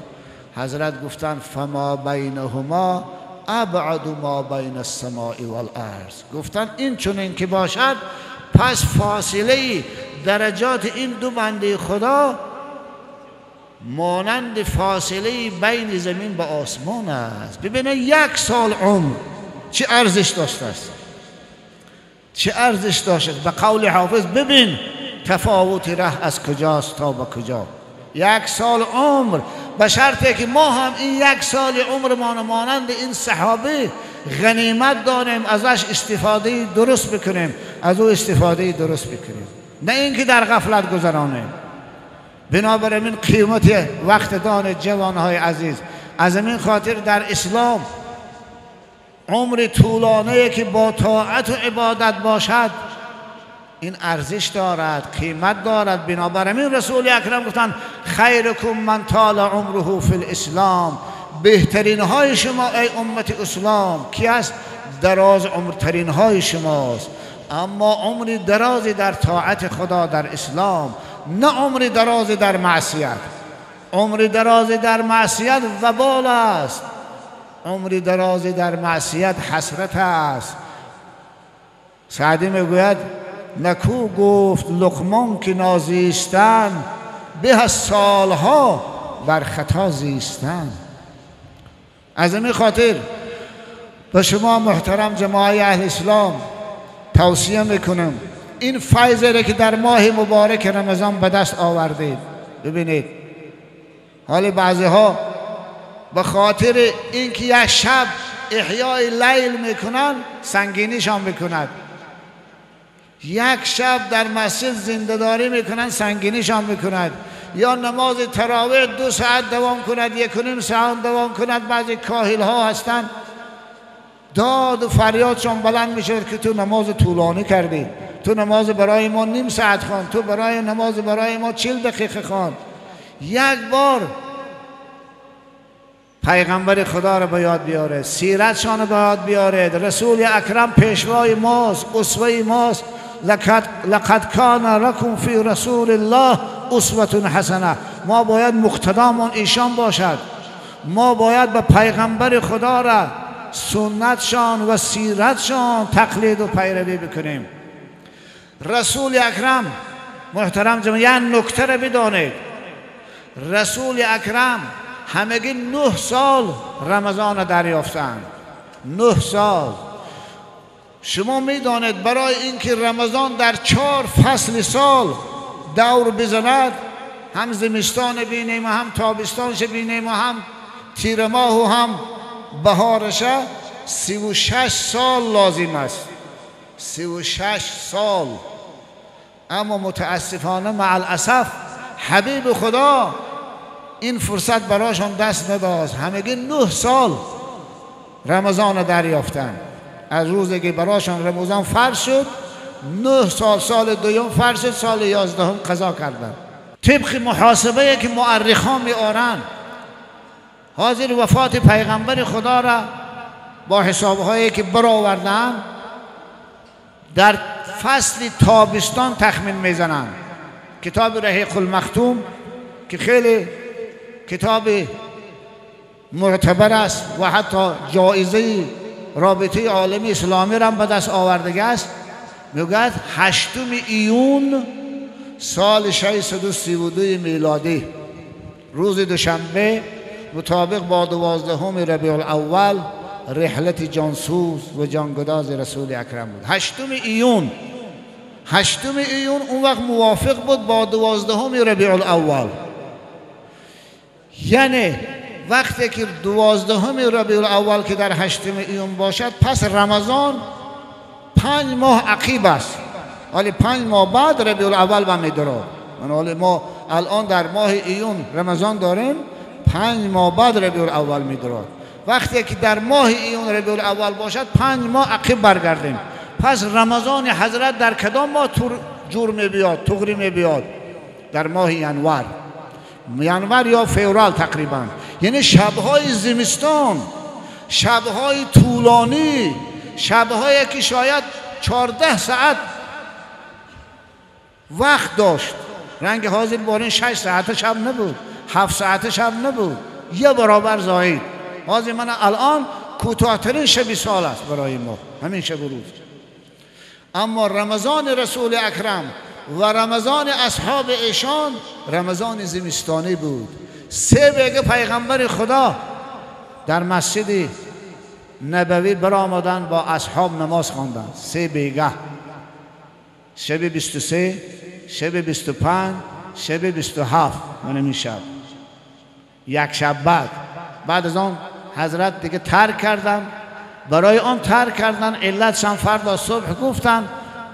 حضرت گفتن فما بینهما ابعد ما بین السماء والارض، گفتن این چنین که باشد پس فاصله درجات این دو بنده خدا مانند فاصله بین زمین با آسمان است. ببینید یک سال عمر چه ارزش داشته است، چه ارزش داشته. به قول حافظ ببین تفاوت ره از کجاست تا به کجا. یک سال عمر، به شرطی که ما هم این یک سال عمرمان مانند این صحابه غنیمت دانیم، ازش استفاده درست بکنیم، از او استفاده درست بکنیم، نه اینکه در غفلت گذرانیم. بنابراین قیمت وقت دان جوانهای عزیز. از این خاطر در اسلام عمر طولانه که با طاعت و عبادت باشد این ارزش دارد، قیمت دارد. بنابراین رسول اکرم گفتند خیرکم من طال عمره فی الاسلام، بهترین های شما ای امت اسلام کی است؟ دراز عمرترین های شماست. اما عمر درازی در طاعت خدا در اسلام، نه عمر درازی در معصیت. عمر درازی در معصیت وبال است، عمر درازی در معصیت حسرت است. سعدی میگوید نکو گفت لقمان که نازیستن، به از سالها بر خطا زیستن. از این خاطر به شما محترم جماعه اهل اسلام توصیه میکنم این فیض را که در ماه مبارک رمضان به دست آوردید، ببینید حال بعضی ها به خاطر اینکه یک شب احیای لیل میکنن سنگینیشان میکند، یک شب در مسجد زنده‌داری میکنن سنگینیشان میکند، یا نماز تراویح 2 ساعت دوام کند، 1.5 ساعت دوام کند. بعضی کاهل ها هستند داد و فریادشان بلند میشود که تو نماز طولانی کردی، تو نماز برای ما نیم ساعت خوان، تو برای نماز برای ما 40 دقیقه خوان. یک بار پیغمبر خدا را به یاد بیاره، سیرتشان را به یاد بیاره. رسول اکرم پیشوای ماست، اسوه ماست. لقد کان لکم فی رسول الله اسوة حسنه. ما باید مقتدامان ایشان باشد. ما باید به پیغمبر خدا را سنتشان و سیرتشان تقلید و پیروی بکنیم. رسول اکرم محترم جماعت، یک نکته را بدانید، رسول اکرم همگی 9 سال رمضان دریافتند. 9 سال. شما میدانید برای اینکه رمضان در 4 فصل سال دور بزند، هم زمستان بینیم و هم تابستانش بینیم و هم تیر ماه و هم بهارش، 36 سال لازم است. 36 سال. اما متاسفانه مع الاسف حبیب خدا این فرصت براشان دست نداد. همگی 9 سال رمضان دریافتند. از روزی که براشان رمضان فرض شد 9 سال، سال دوم فرض شد، سال 11 قضا کردند. طبق محاسبه که مؤرخان میآرند، حاضر وفات پیغمبر خدا را با حسابهایی که برآوردن در فصل تابستان تخمین میزنند. کتاب رحیق المختوم که خیلی کتاب معتبر است و حتی جایزه رابطه عالم اسلامی را به دست آورده است، میگوید 8 ایون سال 632 میلادی روز دوشنبه مطابق با 12 ربیع الاول رحلت جانسوز و جانگداز رسول اکرم بود. 8 ایون، 8 ایون اون وقت موافق بود با 12 ربیع الاول، یعنی وقتی که 12 ربیع الاول که در 8 ایون باشد، پس رمضان 5 ماه عقیب است. ولی 5 ماه بعد ربیع الاول و میدراد. حالا ما الان در ماه ایون رمضان داریم، 5 ماه بعد ربیع الاول میدراد. وقتی که در ماه ایون ربیع الاول باشد، 5 ماه عقیب برگردیم. پس رمضان حضرت در کدام ماه جور میبیاد، تغری میبیاد؟ در ماه ینور، ینور یا فورال تقریبا، یعنی شبهای زمستان، شبهای طولانی، شبهایی که شاید 14 ساعت وقت داشت. رنگ حاضر بارین 6 ساعت شب نبود، 7 ساعت شب نبود، یه برابر زاید. حاضر من الان کوتاه‌ترین شب سال است برای ما، همین شب و روز. اما رمضان رسول اکرم و رمضان اصحاب ایشان رمضان زمستانی بود. 3 بگه پیغمبر خدا در مسجد نبوی برآمدن با اصحاب نماز خواندند. 3 بیگه، شب 23، شب 25، شب 27، من این شب، یک شب بعد از آن حضرت دیگه ترک کردن. برای آن ترک کردن علتش هم فردا صبح گفتن،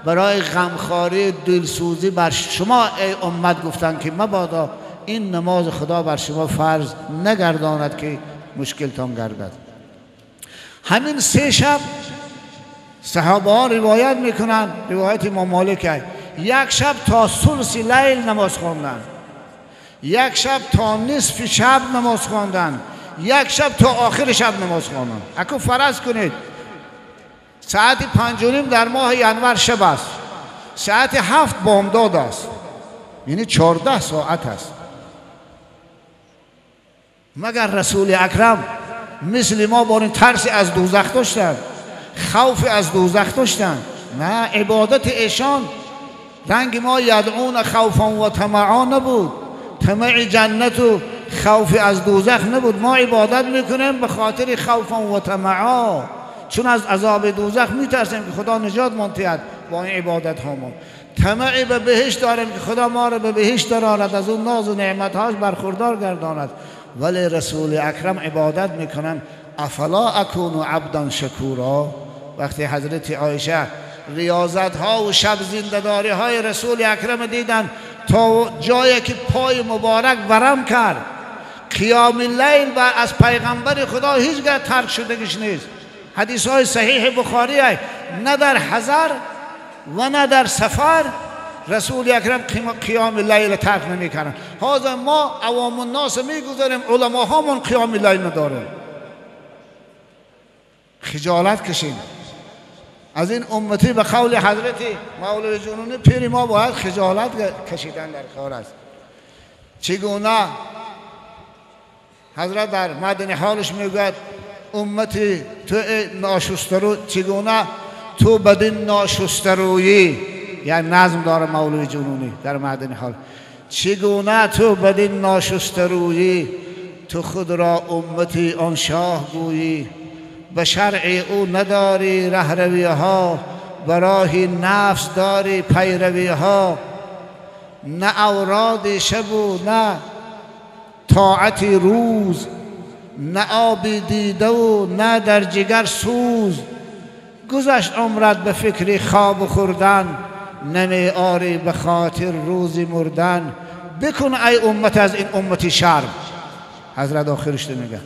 برای غمخواری دلسوزی بر شما ای امت گفتن که مبادا این نماز خدا بر شما فرض نگرداند که مشکلتان گردد. همین 3 شب صحابه ها روایت میکنن، روایت امام مالک، یک شب تا ثلث لیل نماز خواندن، یک شب تا نصف شب نماز خواندن، یک شب تا آخر شب نماز خواندن. اکو فرض کنید ساعت 5:30 در ماه ینور شب است، ساعت 7 بامداد است، یعنی 14 ساعت است. مگر رسول اکرم مثل ما بارین ترس از دوزخ داشتن، خوف از دوزخ داشتن؟ نه، عبادت ایشان رنگ ما یدعون خوفا و طمعا نبود، طمع جنت و خوف از دوزخ نبود. ما عبادت میکنیم به خاطر خوفا و طمعا، چون از عذاب دوزخ میترسیم که خدا نجات مان با این عبادت هامون. طمع به بهشت داریم که خدا ما رو به بهشت درآورد، از اون ناز و نعمتهاش برخوردار گرداند. ولی رسول اکرم عبادت میکنن، افلا اکون عبدا شکورا. وقتی حضرت عایشه ریاضت ها و شب زنده‌داری های رسول اکرم دیدن تا جایی که پای مبارک ورم کرد، قیام اللیل و از پیغمبر خدا هیچگاه ترک شدگیش نیست. حدیث های صحیح بخاری های، نه در حضر و نه در سفر رسول اکرم قیام اللیل ترک نمیکنن. حاضر ما عوام الناس میگذاریم، علما هامون قیام اللیل نداریم. خجالت کشیم از این امتی. به قول حضرت مولوی جنونی پیر ما باید خجالت کشیدن در کار است. چگونه حضرت در مدن حالش میگوید امتی تو ناشسترو، چگونه تو بدین ناشسترویی، یعنی نظم داره مولوی جنونی در معدن حال، چگونه تو بدین ناشسترویی، تو خود را امتی آن شاه گویی، به شرع او نداری رهروی ها، برای نفس داری پیروی ها، نه اوراد شب و نه طاعت روز، نه آب دیده و نه در جگر سوز، گذشت عمرت به فکر خواب خوردن، نمی آری به خاطر روز مردن، بکن ای امت از این امتی شرم. حضرت آخرش میگه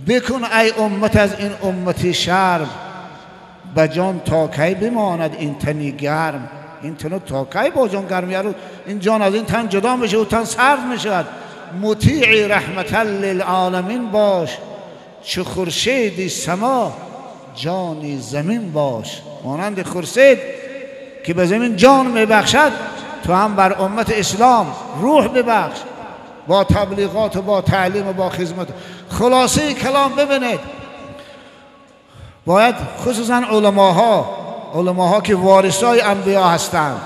بکن ای امت از این امتی شرم، به جان تا کی بماند این تنی گرم. این تنو تا کی با جان گرم؟ یارو این جان از این تن جدا میشه و تن سرد میشود. مطیع رحمت للعالمین باش، چو خورشید سما جان زمین باش. مانند خورشید که به زمین جان میبخشد، تو هم بر امت اسلام روح ببخش با تبلیغات و با تعلیم و با خدمت. خلاصه کلام ببینید، باید خصوصا علماها که وارثای انبیا هستند،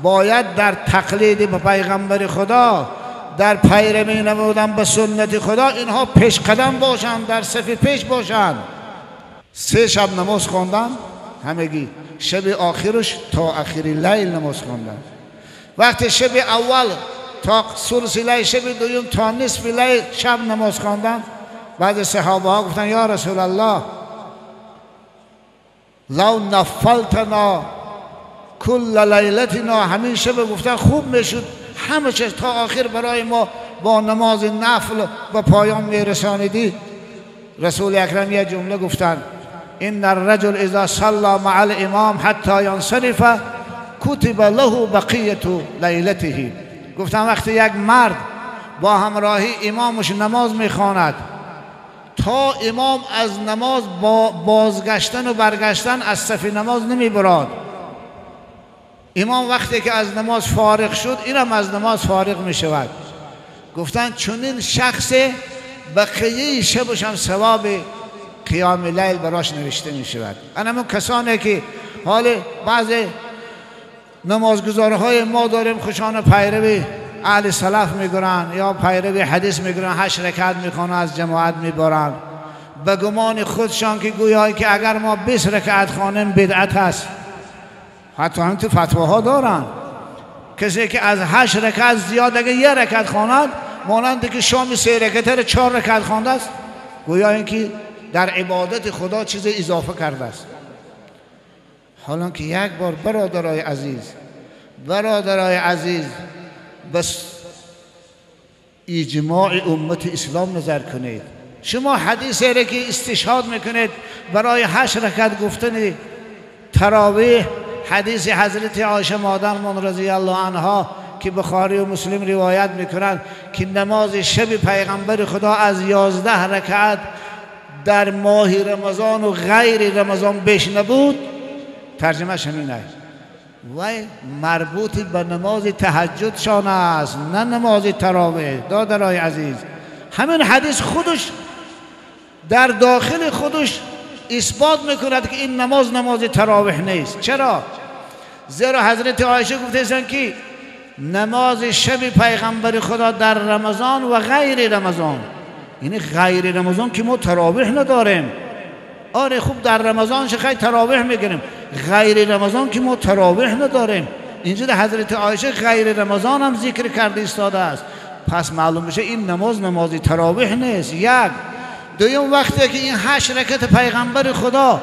باید در تقلید به پیغمبر خدا، در پیروی نمودن به سنت خدا، اینها پیش قدم باشند، در صف پیش باشند. 3 شب نماز خواندن همگی، شب آخرش تا آخر لیل نماز خواندن. وقتی شب اول تا ثلث لیل، شب دوم تا نصف لیل شب نماز خواندن. بعد صحابه ها گفتن یا رسول الله لو نفلتنا کل لیلتنا، همین شب گفتن خوب میشد همه چیز تا آخر برای ما با نماز نفل به پایان میرسانیدی. رسول اکرم یه جمله گفتن ان الرجل اذا صلى مع الامام حتى ينصرف كتب له بقیه لیلته. گفتن وقتی یک مرد با همراهی امامش نماز میخواند تا امام از نماز با بازگشتن و برگشتن از صف نماز نمیبراد، امام وقتی که از نماز فارغ شد اینم از نماز فارغ میشود. گفتن چنین شخص بقیه شبش هم ثواب قیام لیل براش نوشته میشود. انمون کسانی که حال بعض نمازگزارهای ما داریم خوشان پیروی اهل سلف میگرن یا پیروی حدیث میگرن، 8 رکعت میخوانن از جماعت میبرن، به گمان خودشان که گویایی که اگر ما 20 رکعت خوانیم بدعت هست. حتی هم تو فتواها دارن کسی که از 8 رکعت زیاد اگه 1 رکعت خواند مانند که شام 3 رکعته رو 4 رکعت خوانده است، گویا اینکه در عبادت خدا چیز اضافه کرده است. حالا که یک بار برادرای عزیز بس اجماع امت اسلام نظر کنید. شما حدیث را که استشهاد میکنید برای 8 رکعت گفتن تراویح، حدیث حضرت عایشه مادرمان رضی الله عنها که بخاری و مسلم روایت میکنند که نماز شب پیغمبر خدا از 11 رکعت در ماه رمضان و غیر رمضان بیش نبود. ترجمهش همین است. وی مربوط به نماز تهجد شان است، نه نماز تراویح. دادرای عزیز، همین حدیث خودش در داخل خودش اثبات میکند که این نماز نماز تراویح نیست. چرا؟ زیرا حضرت عایشه گفته که نماز شب پیغمبر خدا در رمضان و غیر رمضان، یعنی غیر رمضان که ما تراویح نداریم. آره خوب در رمضان خیلی تراویح میگیریم، غیر رمضان که ما تراویح نداریم. اینجا حضرت عایشه غیر رمضان هم ذکر کرده ایستاده است. پس معلوم میشه این نماز نماز تراویح نیست. یک دوم، وقتی که این 8 رکعت پیغمبر خدا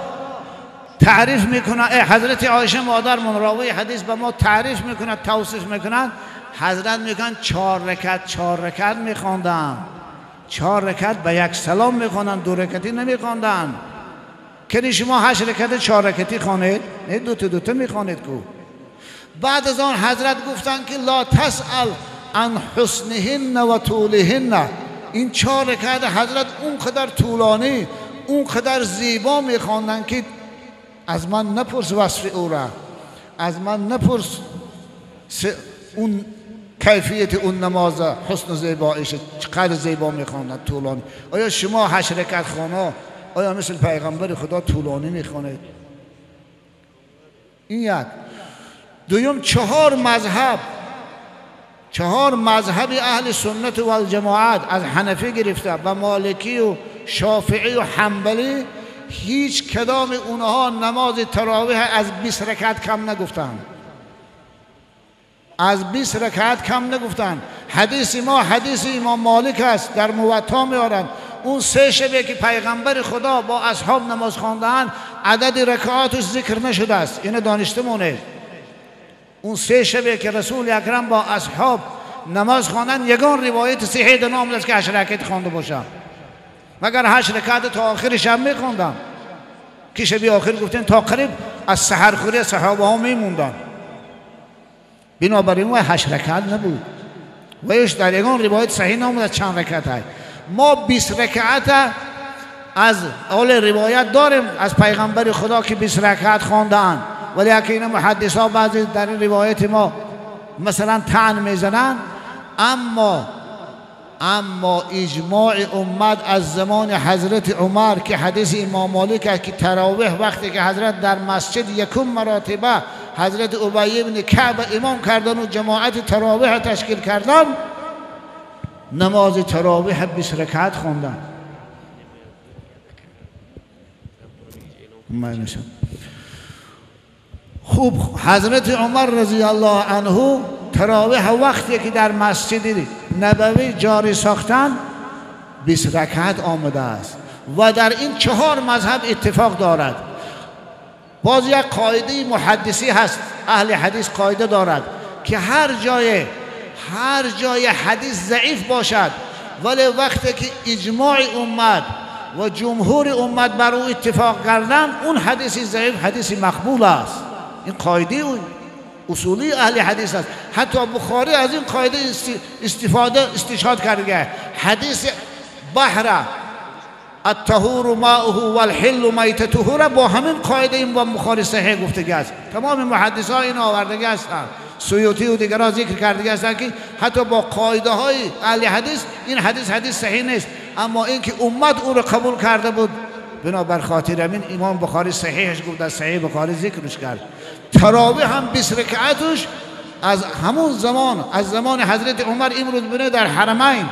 تعریف میکنه، حضرت عایشه مادرمون راوی حدیث به ما تعریف میکنه، توصیف میکنن، حضرت میگن 4 رکعت 4 رکعت میخواندن، 4 رکعت به یک سلام میخواندن، 2 رکعتی نمیخواندن. که شما 8 رکعت 4 رکعتی خوانید، نه دو تا دو تا میخوانید کو. بعد از آن حضرت گفتن که لا تسأل عن حسنهن و طولهن. این 4 رکعت حضرت اونقدر طولانی، اونقدر زیبا میخواندن که از من نپرس وصف او را، از من نپرس اون کیفیت اون نماز، حسن و زیباییش چقدر زیبا میخواندن، طولانی. آیا شما 8 رکعت خوانا آیا مثل پیغمبر خدا طولانی میخوانید؟ این یک. دوم، 4 مذهب اهل سنت و الجماعت از حنفی گرفته و مالکی و شافعی و حنبلی، هیچ کدام اونها نماز تراویح از 20 رکعت کم نگفتند. از 20 رکعت کم نگفتند. حدیث ما حدیث امام مالک است، در موطا میارند. اون 3 شبه که پیغمبر خدا با اصحاب نماز خواندند عدد رکعاتش ذکر نشده است. اینو دانشته مونه. اون 3 شبه که رسول اکرم با اصحاب نماز خواندن یگان روایت صحیح در نام است که 8 رکعت خوانده باشند، مگر 8 رکعت تا آخر شب میخوندن که شبی آخر گفتن تا قریب از سحرخوری صحابه ها میموندن. بنابراین اون 8 رکعت نبود. و ایش در یگان روایت صحیح نامده چند رکعت هست. ما 20 رکعت از اول روایت داریم از پیغمبر خدا که 20 رکعت خواندن، ولی اگه اینا محدث ها بعضی در این روایت ما مثلا طعن میزنن. اما اجماع امت از زمان حضرت عمر که حدیث امام مالک است که تراویح وقتی که حضرت در مسجد یکم مراتبه حضرت ابی بن کعب امام کردن و جماعت تراویح تشکیل کردن، نماز تراویح 20 رکعت خواندن. خوب حضرت عمر رضی الله عنه تراویح وقتی که در مسجد نبوی جاری ساختن 20 رکعت آمده است و در این 4 مذهب اتفاق دارد. باز یک قاعده محدثی هست، اهل حدیث قاعده دارد که هر جای حدیث ضعیف باشد، ولی وقتی که اجماع امت و جمهور امت بر او اتفاق کردن، اون حدیث ضعیف حدیث مقبول است. این قاعده اصولی اهل حدیث است. حتی بخاری از این قاعده استفاده استشهاد کرده. حدیث بحر الطهور ماؤه والحل میتته را با همین قاعده این با بخاری صحیح گفته است. تمام محدث ها این آورده هستند، سیوطی و دیگران ذکر کرده هستند که حتی با قاعده های اهل حدیث این حدیث حدیث صحیح نیست، اما اینکه امت او را قبول کرده بود، بنابر خاطر همین امام بخاری صحیحش گفت، در صحیح بخاری ذکرش کرد. تراویح هم 20 رکعتش از همون زمان، از زمان حضرت عمر امروز بینه در حرمین،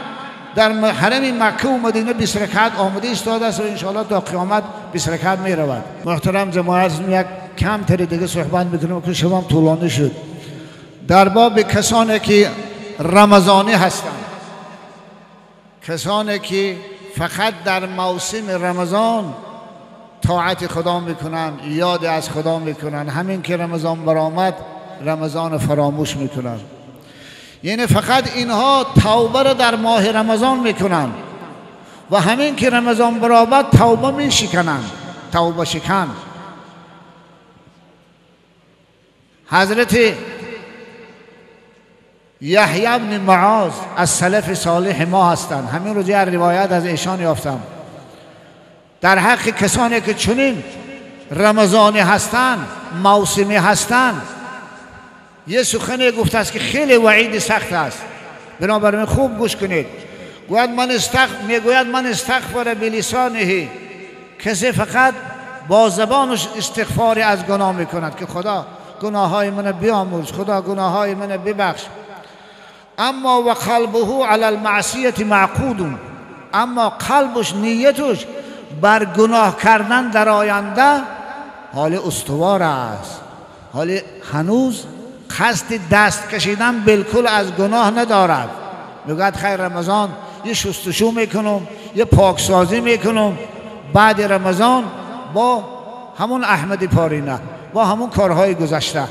در حرم مکه و مدینه 20 رکعت آمده ایستاده است و انشاءالله تا قیامت 20 رکعت می رود. محترم جماعت، یک کم تر دیگه صحبت میکنیم که شما طولانی شد. در باب کسانی که رمضانی هستند، کسانی که فقط در موسم رمضان طاعت خدا میکنن، یاد از خدا میکنن، همین که رمضان برآمد رمضان فراموش میکنن. یعنی فقط اینها توبه را در ماه رمضان میکنن و همین که رمضان برآمد توبه میشکنن، توبه شکن. حضرت یحیی بن معاذ از سلف صالح ما هستند، همین رو در روایت از ایشان یافتم. در حق کسانی که چنین رمضانی هستند، موسمی هستند، یه سخنی گفته است که خیلی وعید سخت است، بنابراین خوب گوش کنید. میگوید من استغفر بلسانه، کسی فقط با زبانش استغفار از گناه میکند که خدا گناه های من بیامرز، خدا گناه های من ببخش. اما و قلبه علی المعصیت معقود، اما قلبش، نیتش بر گناه کردن در آینده حال استوار است، حال هنوز قصد دست کشیدن بالکل از گناه ندارد. میگوید خیر رمضان یه شستشو میکنم، یه پاکسازی میکنم، بعد رمضان با همون احمد پارینه، با همون کارهای گذشته.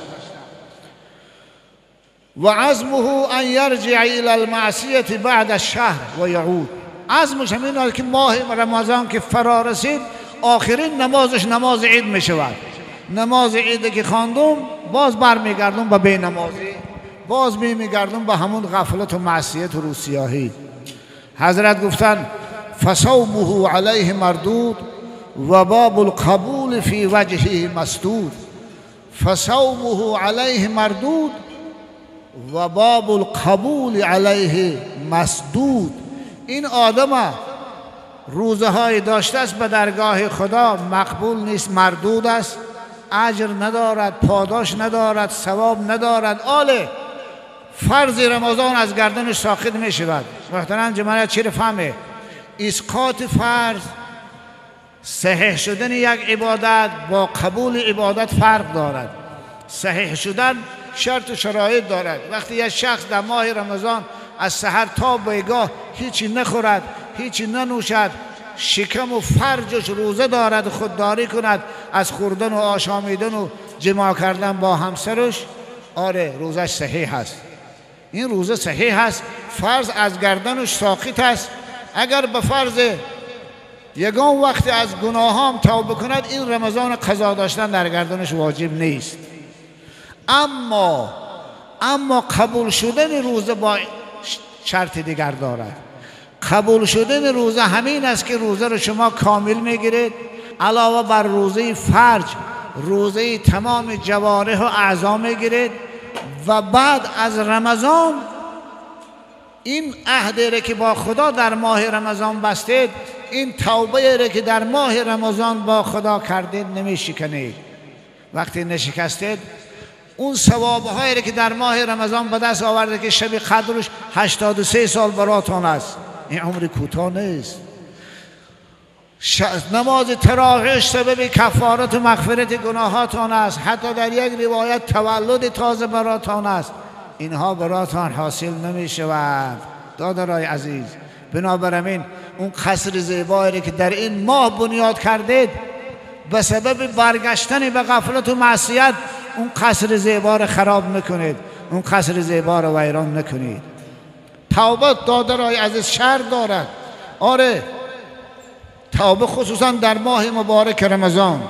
و عزمه ان یرجع الى المعصیت بعد الشهر و یعود، عزمش همین است که ماه رمضان که فرا رسید آخرین نمازش نماز عید می شود. نماز عید که خواندم باز برمیگردم به بی نمازی، باز میگردم به همون غفلت و معصیت و روسیاهی. حضرت گفتن فصومه علیه مردود و باب القبول فی وجهه مسدود. فصومه علیه مردود و باب القبول علیه مسدود. این آدم روزه های داشته است به درگاه خدا مقبول نیست، مردود است، اجر ندارد، پاداش ندارد، ثواب ندارد. آله فرض رمضان از گردنش ساقط می شود. محترم جماعت چی فهمه؟ اسقاط فرض، صحیح شدن یک عبادت با قبول عبادت فرق دارد. صحیح شدن شرط و شرایط دارد. وقتی یک شخص در ماه رمضان از سحر تا بیگاه هیچی نخورد، هیچی ننوشد، شکم و فرجش روزه دارد، خودداری کند از خوردن و آشامیدن و جماع کردن با همسرش، آره روزش صحیح است. این روزه صحیح است، فرض از گردنش ساقط است. اگر به فرض یگان وقت از گناهام توبه کند، این رمضان قضا داشتن در گردنش واجب نیست. اما قبول شدن روزه با شرط دیگر دارد. قبول شدن روزه همین است که روزه رو شما کامل میگیرید، علاوه بر روزه فرج روزه تمام جوارح و اعضا میگیرید و بعد از رمضان این عهد را که با خدا در ماه رمضان بستید، این توبه را که در ماه رمضان با خدا کردید نمیشکنید. وقتی نشکستید اون ثوابهایی را که در ماه رمضان به دست آورده که شب قدرش 83 سال براتان است، این عمر کوتاه نیست. نماز تراویح سبب کفارت و مغفرت گناهاتان است، حتی در یک روایت تولد تازه براتان است. اینها براتان حاصل نمی شود دادرای عزیز. بنابراین اون قصر زیبایی که در این ماه بنیاد کردید به سبب برگشتن به غفلت و معصیت اون قصر زیبا را خراب نکنید، اون قصر زیبا را ویران نکنید. توبه دادرای عزیز شرط دارد. آره، توبه خصوصا در ماه مبارک رمضان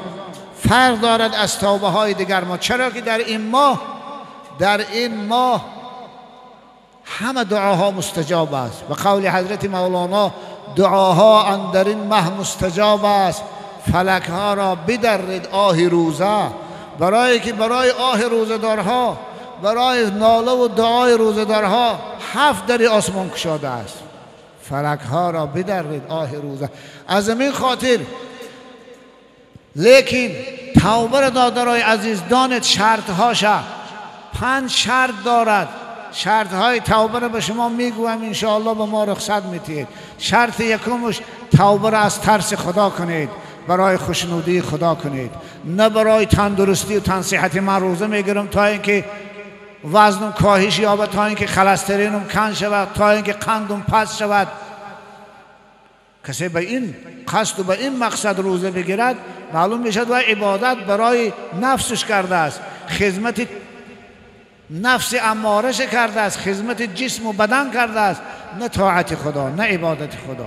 فرق دارد از توبه های دیگر ما، چرا که در این ماه همه دعاها مستجاب است. به قول حضرت مولانا دعاها اندر این ماه مستجاب است، فلک ها را بدرد آه روزه. برای که برای آه روزه‌دارها، برای ناله و دعای روزه‌دارها 7 در آسمان کشاده است. فلک ها را بدرد آه روزه. از این خاطر لیکن توبه را دادرای عزیز دانید شرط هاشه. 5 شرط دارد. شرط های توبه را به شما میگویم انشاءالله به ما رخصت میتید. شرط یکمش توبه را از ترس خدا کنید، برای خوشنودی خدا کنید، نه برای تندرستی و تنصیحت. من روزه میگیرم تا اینکه وزنم کاهش یابد، تا اینکه خلسترینم کم شود، تا اینکه قندم پس شود. کسی به این قصد و به این مقصد روزه بگیرد معلوم میشد و عبادت برای نفسش کرده است، خدمت نفس امارش کرده است، خدمت جسم و بدن کرده است، نه طاعت خدا، نه عبادت خدا.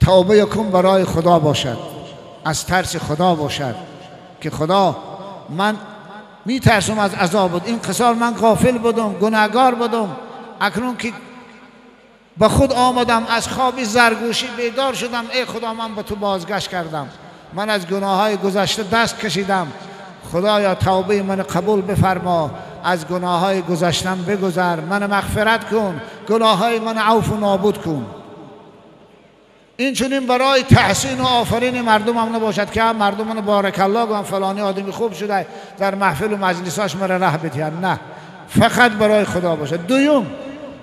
توبه یکم برای خدا باشد، از ترس خدا باشد که خدا من میترسم از عذاب، این قصار من غافل بودم، گناهگار بودم، اکنون که به خود آمدم، از خواب زرگوشی بیدار شدم، ای خدا من به تو بازگشت کردم، من از گناه های گذشته دست کشیدم، خدایا توبه من قبول بفرما، از گناه های گذشتم بگذر، من مغفرت کن، گناه های من عفو و نابود کن. این چنین برای تحسین و آفرین مردم هم نباشد که هم مردم من بارک الله گویم فلانی آدمی خوب شده در محفل و مجلساش مرا ره بدهند، نه، فقط برای خدا باشد. دوم،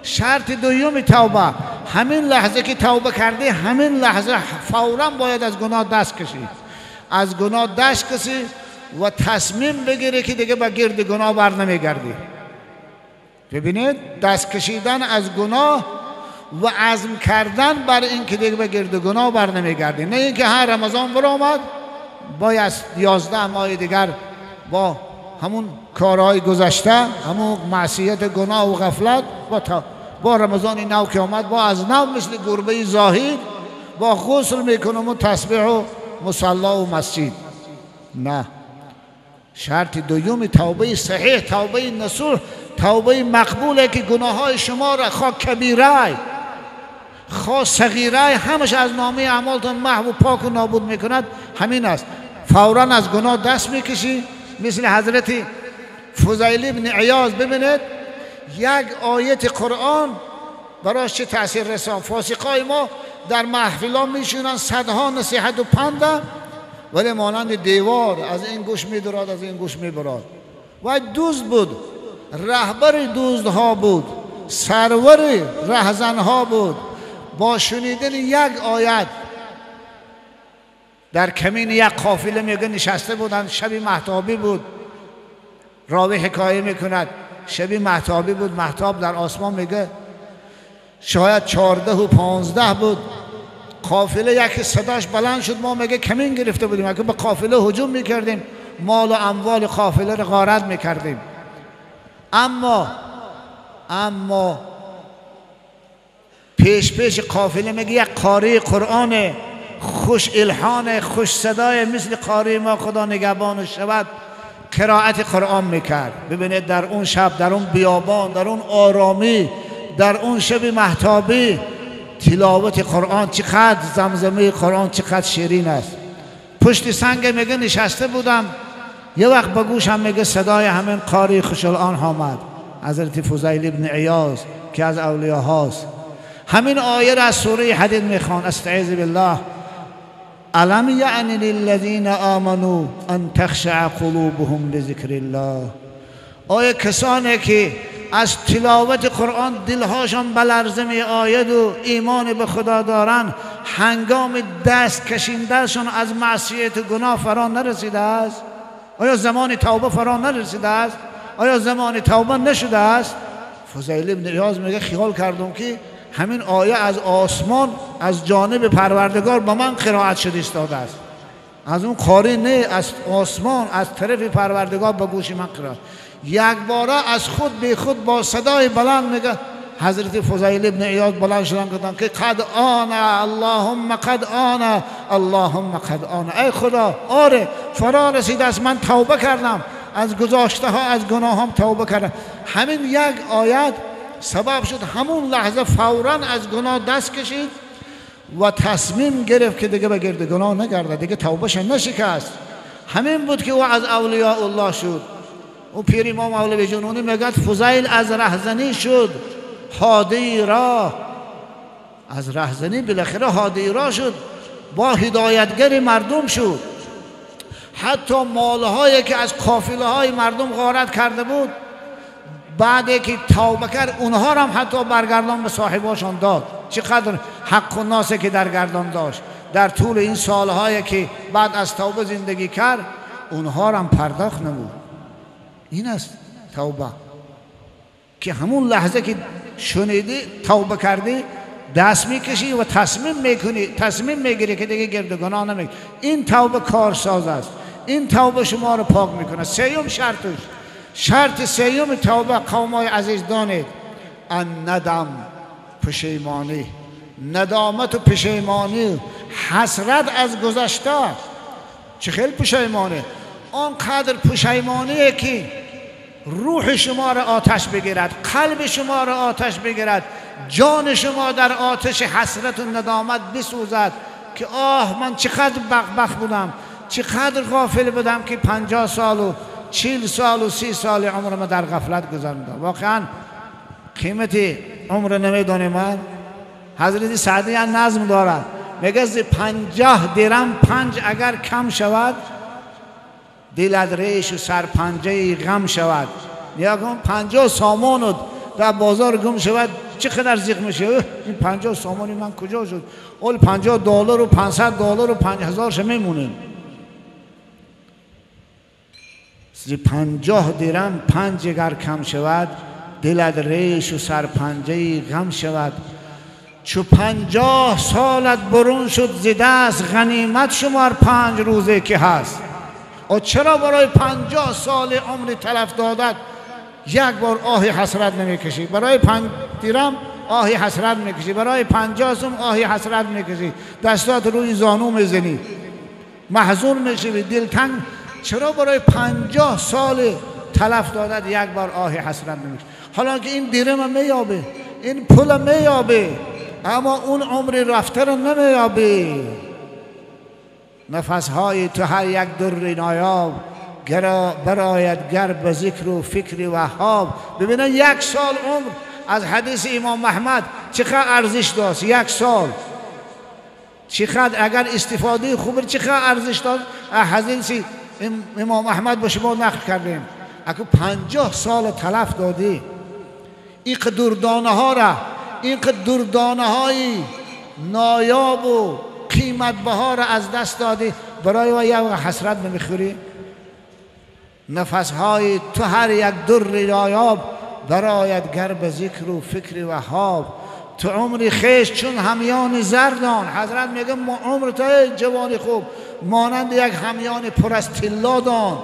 شرط دوم توبه، همین لحظه که توبه کردی همین لحظه فورا باید از گناه دست کشید، از گناه دست کشید و تصمیم بگیری که دیگه با گرد گناه بر نمیگردی. ببینید، دست کشیدن از گناه و عزم کردن بر این که دیگه به گرد گناه بر نمیگردی، نه اینکه هر رمضان برآمد باید 11 ماه دیگر با همون کارهای گذشته، همون معصیت گناه و غفلت، با رمضان نو که آمد با از نو مثل گربه زاهد با غسل میکنم و تسبیح و مصلا و مسجد. نه، شرط دوم توبه صحیح، توبه نصوح، توبه مقبوله که گناه های شما را خواه کبیره خواه صغیره همش از نامه اعمالتان محو و پاک و نابود میکند، همین است. فورا از گناه دست میکشی. مثل حضرت فضیل بن عیاض، ببینید یک آیت قرآن براش چه تاثیر رسان. فاسقای ما در محفلان میشونن صدها نصیحت و پنده، ولی مانند دیوار از این گوش میدراد از این گوش میبراد. و دوست بود، رهبر دوستها بود، سرور رهزنها بود. با شنیدن یک آیت در کمین یک قافله میگه نشسته بودند، شبی مهتابی بود، راوی حکایه میکند شبی مهتابی بود، مهتاب در آسمان میگه شاید 14 و 15 بود. قافله یکی صداش بلند شد، ما میگه کمین گرفته بودیم، اگه به قافله هجوم میکردیم مال و اموال قافله رو غارت میکردیم. اما پیش پیش قافله میگه یک قاری قرآن خوش الحان خوش صدای مثل قاری ما خدا نگهبان شود قرائت قرآن میکرد. ببینید در اون شب، در اون بیابان، در اون آرامی، در اون شب مهتابی تلاوت قرآن چقدر، زمزمه قرآن چقدر شیرین است. پشت سنگ میگه نشسته بودم، یه وقت به گوشم میگه صدای همین قاری خوشالآن آمد، حضرت فضیل ابن عیاض که از اولیا هاست. همین آیه را از سوره حدید میخوان، استعیذ بالله، الم یعن للذین آمنوا ان تخشع قلوبهم لذکر الله. آیا کسانی که از تلاوت قرآن دلهاشان به لرزه می آید و ایمان به خدا دارند، هنگام دست کشیدنشان از معصیت و گناه فرا نرسیده است؟ آیا زمان توبه فرا نرسیده است؟ آیا زمان توبه نشده است؟ فضیل ابن عیاض میگه خیال کردم که همین آیه از آسمان از جانب پروردگار با من قرائت شده ایستاده است، از اون قاری نه، از آسمان از طرف پروردگار با گوش من قرائت. یک باره از خود به خود با صدای بلند میگه حضرت فضیل ابن عیاض بلند شدن گفتن که قد آن اللهم قد آن اللهم قد آن، ای خدا آره فرا رسیده است، من توبه کردم از گذاشته ها، از گناهام توبه کردم. همین یک آیت سبب شد همون لحظه فورا از گناه دست کشید و تصمیم گرفت که دیگه به گرد گناه نگرده، دیگه توبهش نشکست. همین بود که او از اولیاء الله شد. او پیر امام مولوی جنونی میگه فضیل از رهزنی شد هادی راه، از رهزنی بالاخره هادی راه شد، با هدایتگر مردم شد. حتی مالهایی که از قافله های مردم غارت کرده بود، بعد که توبه کرد اونها را هم حتی برگردان به صاحباشان داد. چقدر حق و ناسه که در گردان داشت در طول این سالهایی که بعد از توبه زندگی کرد، اونها را هم پرداخت نمود. این است توبه، که همون لحظه که شنیدی توبه کردی دست میکشی و تصمیم میکنی، تصمیم میگیری که دیگه گرد گناه نمیگیری. این توبه کارساز است، این توبه شما رو پاک میکنه. سیوم شرطش، شرط سیوم توبه قومای عزیز دانید، الندم، پشیمانی، ندامت و پشیمانی، حسرت از گذشته. چه خیلی پشیمانه، آنقدر پشیمانیه که روح شما را آتش بگیرد، قلب شما را آتش بگیرد، جان شما در آتش حسرت و ندامت بسوزد که آه من چقدر بغبغ بودم، چقدر غافل بودم که 50 سال و 40 سال و 30 سال عمرم در غفلت گذراندم. واقعا قیمت عمر نمیدانیم. من حضرت سعدی نظم دارد، میگه ز 50 درم 5 اگر کم شود، دلت ریش و سرپنجه غم شود. نیا کن 50 سامان در بازار گم شود چقدر زیق میشه، این 50 سامانی من کجا شد؟ اول 50 دلار و 500 دلار و 5000 میمونه. ز 50 درم 5 اگر کم شود، دلت ریش و سرپنجه غم شود. چو 50 سالت برون شد ز دست، غنیمت شمار 5 روزه که هست. و چرا برای 50 سال عمر تلف دادت یک بار آه حسرت نمیکشی؟ برای 5 درم آه حسرت میکشی، برای 50 سوم آه حسرت میکشی، دستات روی زانو میزنی، محزون میشی، دلتنگ. چرا برای 50 سال تلف دادت یک بار آه حسرت نمیکشی؟ حالا که این درم میابه، این پول میابه، اما اون عمر رفته رو نمیابه. نفسهای تو هر یک در نایاب، براید گر به ذکر و فکر وهاب. ببینن یک سال عمر از حدیث امام محمد چقدر ارزش داشت. یک سال چقدر اگر استفاده خوب چقدر ارزش داشت. حدیث امام احمد با شما نقل کردیم. اگر 50 سال تلف دادی، این دردانه ها را، این دردانه های نایاب و قیمت بها را از دست دادی، برای و یک حسرت نمیخوری؟ نفس های تو هر یک در نایاب، برایت گر به ذکر و فکر وهاب. تو عمری خیش چون همیان زردان. حضرت میگه ما عمر تو جوانی خوب مانند یک همیان پر از طلا دان.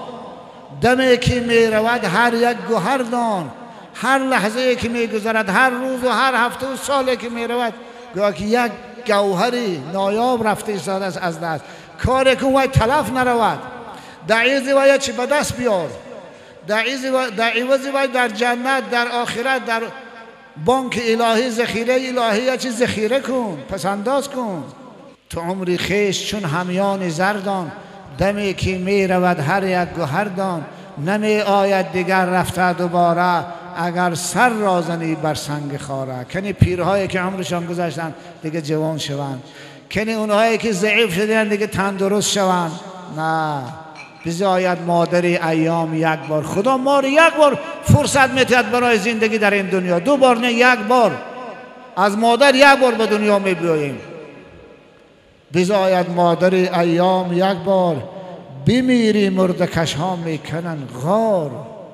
دمی که میرود هر یک گوهر دان. هر لحظه که میگذرد، هر روز و هر هفته و سالی که میرود، گویا که یک گوهری نایاب رفته ایستاده است از دست. کاری کن وای تلف نرود، در عوض وای چی به دست بیار، در عوض وای در جنت، در آخرت، در بانک الهی، ذخیره الهی، یا چیز ذخیره کن، پس انداز کن. تو عمری خیش چون همیان زردان، دمی که می رود هر یک گوهردان، نمی آید دیگر رفته دوباره، اگر سر را زنی بر سنگ خاره. کنی پیرهایی که عمرشان گذشتن دیگه جوان شوند، کنی اونهایی که ضعیف شدن دیگه تندرست شوند. نه، بزاید مادری ایام یک بار. خدا ما رو یک بار فرصت میتید برای زندگی در این دنیا، دو بار نه، یک بار. از مادر یک بار به دنیا می بیاییم. بزاید مادری ایام یک بار، بمیری مردکش ها میکنن غار.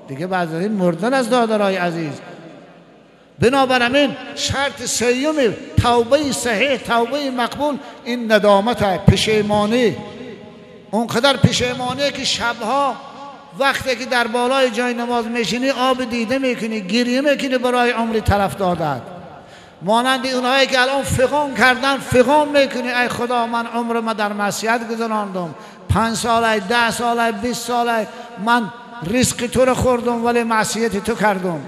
دیگه بعد از این مردن از دادرای عزیز. بنابراین شرط سیوم توبه صحیح، توبه مقبول، این ندامت، پشیمانی. اونقدر پشیمانی که شبها وقتی که در بالای جای نماز میشینی آب دیده میکنی، گریه میکنی برای عمری تلف دادت. مانند اونهایی که الان فغان کردن، فغان میکنی ای خدا من عمر ما در معصیت گذراندم، 5 ساله، 10 ساله، 20 ساله من رزق تو رو خوردم ولی معصیت تو کردم.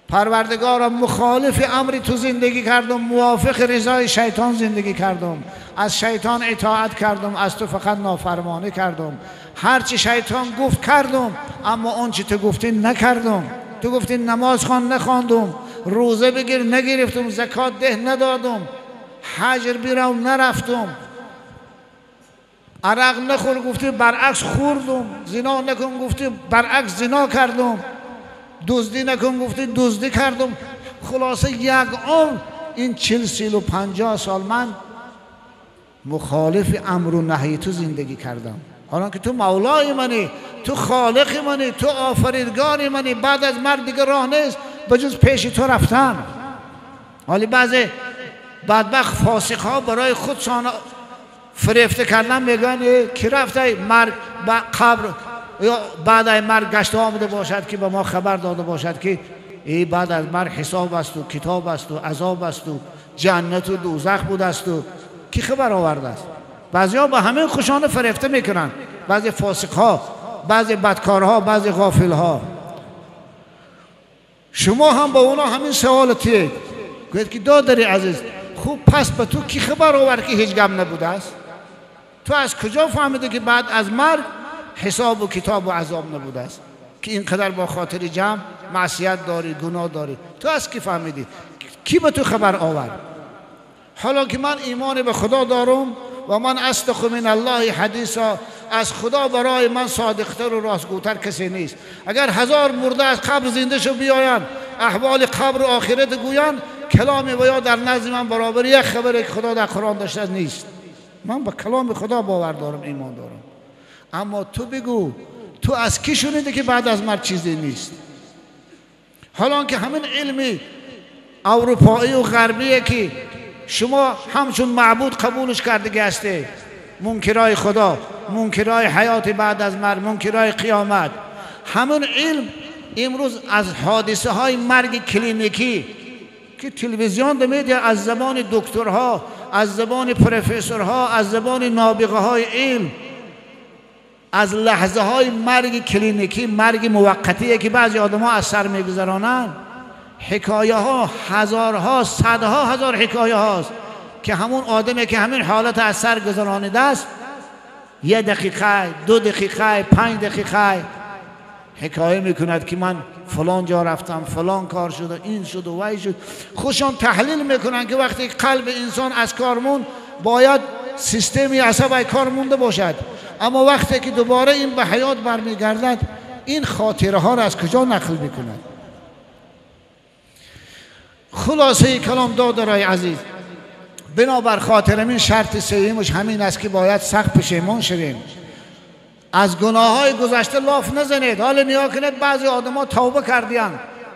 پروردگارم مخالف امر تو زندگی کردم، موافق رضای شیطان زندگی کردم، از شیطان اطاعت کردم، از تو فقط نافرمانی کردم. هرچی شیطان گفت کردم، اما آنچه تو گفتی نکردم. تو گفتی نماز خوان نخواندم، روزه بگیر نگرفتم، زکات ده ندادم، حج بیرم نرفتم، عرق نخور گفتی برعکس خوردم، زنا نکن گفتی برعکس زنا کردم، دزدی نکن گفتی دزدی کردم. خلاصه یک عمر این 40 40 و 50 سال من مخالف امر و نهی تو زندگی کردم. حالا که تو مولای منی، تو خالق منی، تو آفریدگار منی، بعد از مرگ دیگه راه نیست به جز پیش تو رفتن. حالی بعضی بدبخت فاسق ها برای خودشان فریفته کردن میگن کی رفته مرگ با قبر یا بعد از مرگ گشت آمده باشد که به ما خبر داده باشد که ای بعد از مرگ حساب است و کتاب است و عذاب است و جنت و دوزخ بود است و کی خبر آورده است. بعضی ها به همین خوشانه فریفته میکنن، بعضی فاسق ها، بعضی بدکارها، بعضی غافل ها. شما هم با اونا همین سوال تید، گوید که دادری عزیز خوب پس به تو کی خبر آورد که هیچ گم نبوده است؟ تو از کجا فهمیده که بعد از مرگ حساب و کتاب و عذاب نبوده است که اینقدر با خاطر جمع معصیت داری، گناه داری؟ تو از کی فهمیدی؟ کی به تو خبر آورد؟ حالا که من ایمان به خدا دارم و من اصدق من الله حدیثا، از خدا برای من صادقتر و راستگوتر کسی نیست. اگر 1000 مرده از قبر زنده شو بیایند، احوال قبر و آخرت گویند، کلام و یا در نزد من برابر یک خبری که خدا در قرآن داشته نیست. من به کلام خدا باور دارم، ایمان دارم. اما تو بگو تو از کی شنیدی که بعد از مرگ چیزی نیست؟ حالا که همین علمی اروپایی و غربیه که شما همچون معبود قبولش کرده هستی، منکرای خدا، منکرای حیات بعد از مرگ، منکرای قیامت، همون علم امروز از حادثه های مرگ کلینیکی که تلویزیون میده، از زبان دکترها، از زبان پروفسورها، از زبان نابغه های علم، از لحظه های مرگ کلینیکی، مرگ موقتیه که بعضی آدم ها از سر میگذرانند، حکایه ها هزارها، صدها هزار حکایه هاست که همون آدمی که همین حالت از سر گذرانیده است، 1 دقیقه، 2 دقیقه، 5 دقیقه حکایه میکند که من فلان جا رفتم، فلان کار شد و این شد و وی شد. خوشان تحلیل میکنن که وقتی قلب انسان از کار موند باید سیستمی عصب از کار مونده باشد، اما وقتی که دوباره این به حیات برمیگردد این خاطره ها را از کجا نقل میکند؟ خلاصه کلام دادرای عزیز، بنابر خاطر این شرط سیمش همین است که باید سخت پشیمان شویم، از گناه های گذشته لاف نزنید. حالا نیا کنید بعضی آدم ها توبه کردین،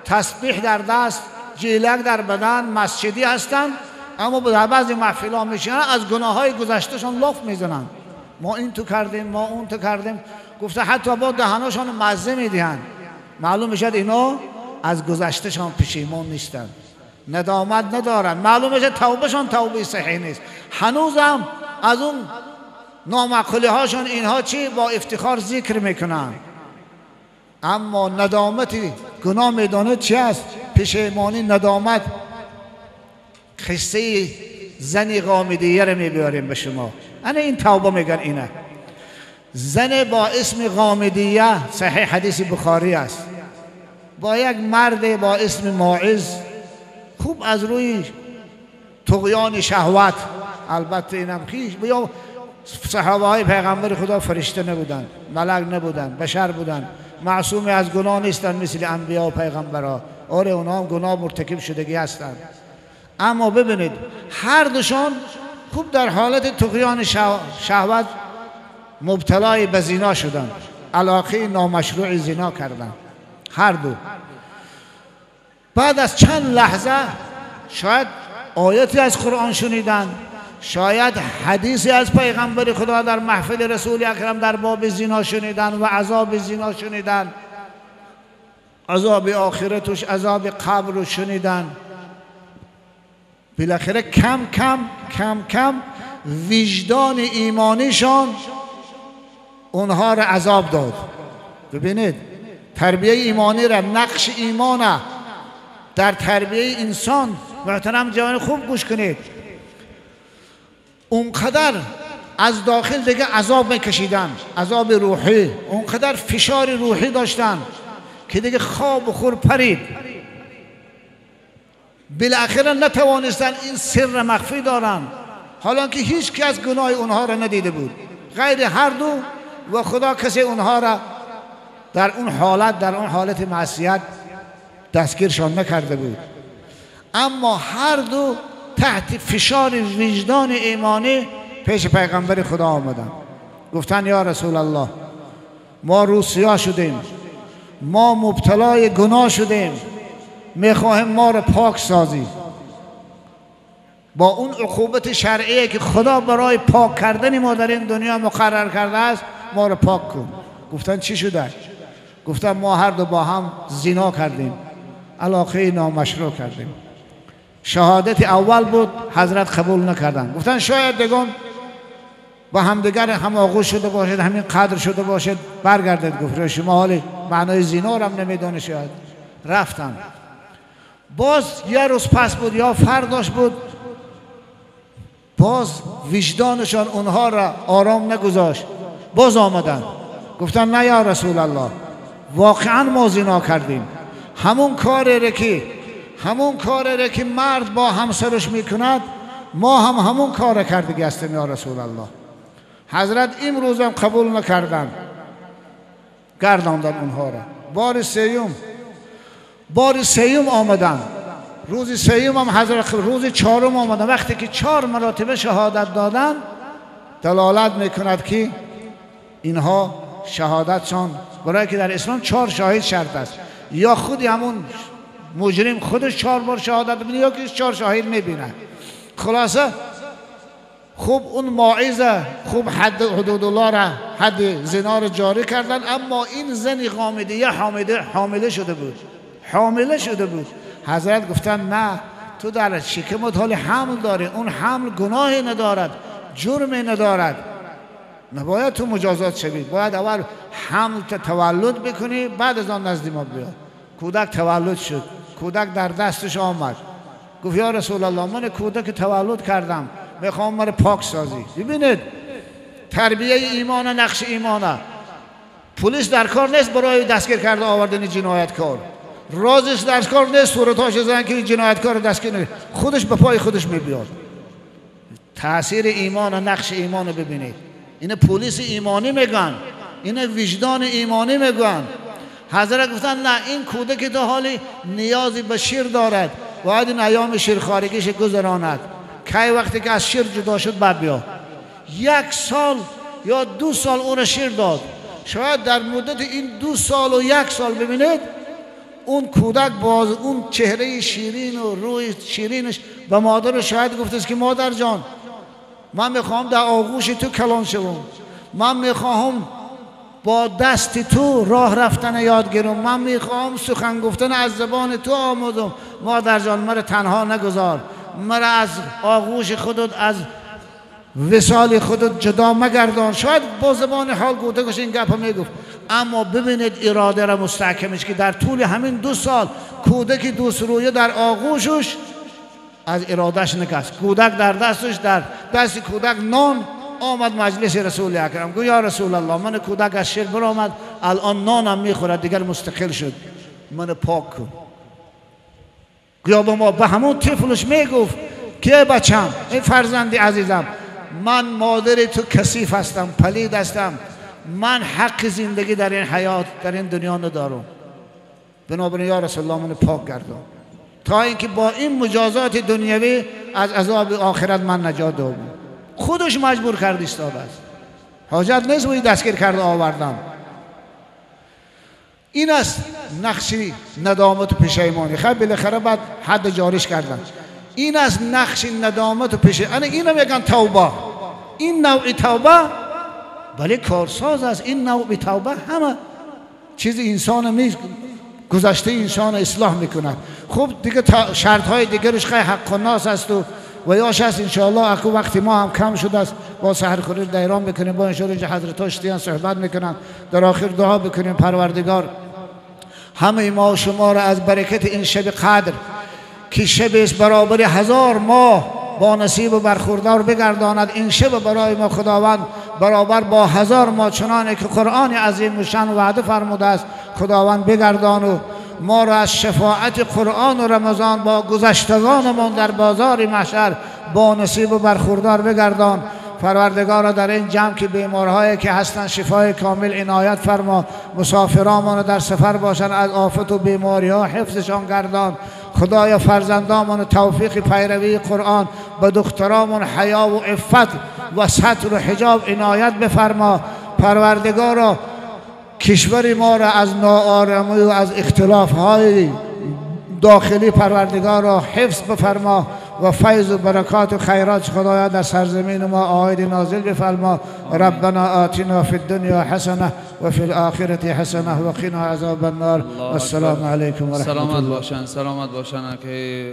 تسبیح در دست، جیلک در بدن، مسجدی هستند، اما در بعضی محفل ها میشینن از گناه های گذشتهشان لاف میزنن. ما این تو کردیم، ما اون تو کردیم، گفته حتی با دهناشان مزه میدهند. معلوم میشد اینا از گذشتهشان پشیمان نیستند، ندامت ندارن، معلوم میشه توبهشان توبه صحیح نیست، هنوزم از اون نامعقولی هاشون اینها چی با افتخار ذکر میکنن. اما ندامت گناه میدانه چی است؟ پشیمانی ندامت قصه زن غامدیه رو میبیاریم به شما. انا این توبه میگن اینه. زن با اسم غامدیه، صحیح حدیث بخاری است، با یک مرد با اسم ماعز، خوب از روی طغیان شهوت، البته اینم خیش یا صحابه های پیغمبر خدا فرشته نبودن، ملک نبودن، بشر بودن، معصوم از گناه نیستن مثل انبیا و پیغمبرها. آره اونا هم گناه مرتکب شدگی هستند، اما ببینید هر دوشان خوب در حالت طغیان شهوت مبتلای به زنا شدن، علاقه نامشروع زنا کردن هر دو. بعد از چند لحظه شاید آیتی از قرآن شنیدن، شاید حدیثی از پیغمبر خدا در محفل رسول اکرم در باب زنا شنیدن و عذاب زنا شنیدن، عذاب آخرتش، عذاب قبر رو شنیدن. بالاخره کم کم کم کم وجدان ایمانیشان اونها را عذاب داد. ببینید تربیه ایمانی را، نقش ایمان در تربیه انسان، محترم جوان خوب گوش کنید، اونقدر از داخل دیگه عذاب میکشیدن، عذاب روحی، اونقدر فشار روحی داشتن که دیگه خواب و خور پرید. بالاخره نتوانستن این سر مخفی دارن، حالا که هیچ کس گناه اونها را ندیده بود غیر هر دو، و خدا کسی اونها را در اون حالت، در اون حالت معصیت دستگیرشان نکرده بود. اما هر دو تحت فشار وجدان ایمانی پیش پیغمبر خدا آمدن، گفتن یا رسول الله ما روسیا شدیم، ما مبتلای گناه شدیم، میخواهیم ما را پاک سازی. با اون عقوبت شرعیه که خدا برای پاک کردن ما در این دنیا مقرر کرده است، ما را پاک کن. گفتن چی شده؟ گفتن ما هر دو با هم زنا کردیم، علاقه نامشروع کردیم. شهادت اول بود، حضرت قبول نکردن. گفتن شاید دگان با همدیگر هم آغوش شده باشد، همین قدر شده باشد، برگردد. گفت شما حال معنای زنا را هم نمیدانید. شاید رفتن. باز یه روز پس بود یا فرداش بود، باز وجدانشان اونها را آرام نگذاشت، باز آمدن گفتن نه یا رسول الله واقعا ما زنا کردیم، همون کاری را که مرد با همسرش میکند ما هم همون کار کردگی هستیم یا رسول الله. حضرت امروز هم قبول نکردن، گرداندن اونها را. بار سیوم آمدن، روز سیوم هم حضرت، روز چهارم آمدن. وقتی که 4 مراتبه شهادت دادن، دلالت میکند که اینها شهادتشان، برای که در اسلام 4 شاهد شرط است، یا خودی همون مجرم خودش 4 بار شهادت میده یا که 4 شاهد میبینه. خلاصه خوب اون ماعظه، خوب حد حدود الله را، حد زنا را جاری کردن. اما این زن غامدیه حامله شده بود، حامله شده بود. حضرت گفتن نه، تو در شکمت حال حمل داری، اون حمل گناهی ندارد، جرمی ندارد، نباید تو مجازات شوی، باید اول حمل تولد بکنی بعد از آن نزد ما بیا. کودک تولد شد، کودک در دستش آمد، گفت یا رسول الله من کودک تولد کردم، میخوام مرا پاک سازی. ببینید تربیه ایمان، نقش ایمانه. پلیس در کار نیست برای دستگیر کرده آوردن جنایتکار، رازش در کار نیست صورتاش زن که جنایتکار دستگیر نکنه، خودش به پای خودش میبیاد. تاثیر ایمان و نقش ایمان رو ببینید. اینه پلیس ایمانی میگن، اینه وجدان ایمانی میگن. حضرت گفتن نه، این کودک تا حالی نیازی به شیر دارد، باید این ایام شیرخوارگیش گذراند، کی وقتی که از شیر جدا شد بعد بیا. 1 سال یا 2 سال او را شیر داد. شاید در مدت این 2 سال و 1 سال ببینید اون کودک باز اون چهره شیرین و روی شیرینش به مادر شاید گفته است که مادر جان من میخواهم در آغوش تو کلان شوم، من میخواهم با دست تو راه رفتن یاد گیرم، من میخواهم سخن گفتن از زبان تو آموزم، مادر جان مرا تنها نگذار، مرا از آغوش خودت، از وصال خودت جدا مگردان. شاید با زبان حال گوته این گپ میگفت، اما ببینید اراده را مستحکمش که در طول همین 2 سال کودک دوست رویه در آغوشش از ارادش نکست، کودک در دستش، در دست کودک نان آمد مجلس رسول اکرم، گفت یا رسول الله من کودک از شیر برآمد، الان نانم میخورد، دیگر مستقل شد، من پاک کن. گویا به ما به همون طفلش میگفت که بچم، ای فرزند عزیزم، من مادر تو کثیف هستم، پلید هستم، من حق زندگی در این حیات در این دنیا ندارم، بنابراین یا رسول الله من پاک گردان تا اینکه با این مجازات دنیوی از عذاب آخرت من نجات دادم. خودش مجبور کرد ایستاده است، حاجت نیست وی دستگیر کرده آوردم. این است نقش ندامت و پشیمانی. خب بالاخره بعد حد جاریش کردن. این است نقش ندامت و پشیمانی. اینو میگن توبه. این نوع توبه ولی کارساز است. این نوع توبه همه چیز انسان می گذشته انسان اصلاح میکند. خب دیگه شرط های دیگرش خیلی حق و ناس است و یاش است. انشاءالله اکو وقتی ما هم کم شده است با سحرخوری در ایران بکنیم، با انشاءالله اینجا حضرت ها صحبت میکنن، در آخر دعا بکنیم پروردگار همه ما و شما را از برکت این شب قدر که شب است برابر 1000 ماه با نصیب و برخوردار بگرداند. این شب برای ما خداوند برابر با 1000 ماه چنانه که قرآن عظیم شان وعده فرموده است خداوند بگردان و ما را از شفاعت قرآن و رمضان با گذشتگانمان در بازار محشر با نصیب و برخوردار بگردان. پروردگارا در این جمع که بیمارهایی که هستند شفای کامل عنایت فرما، مسافرانمان در سفر باشند از آفت و بیماری ها حفظشان گردان. خدایا فرزندامان توفیق پیروی قرآن، به دخترامون حیا و عفت و ستر و حجاب عنایت بفرما. پروردگارا کشور ما را از ناآرامی و از اختلاف های داخلی پروردگارا حفظ بفرما و فیض و برکات و خیرات خدایا در سرزمین ما عاید نازل بفرما. ربنا آتنا فی الدنیا حسنه و فی الآخرة حسنه و قنا عذاب النار. السلام علیکم و رحمت الله.
سلامت باشن، سلامت باشن که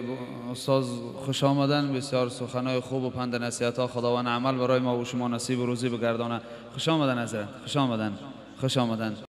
استاد خوش آمدن. بسیار سخنای خوب و پند نصیحت ها خداوند عمل برای ما و شما نصیب و روزی بگردانه. خوش آمدن حضرت، خوش آمدن، خوش آمدن.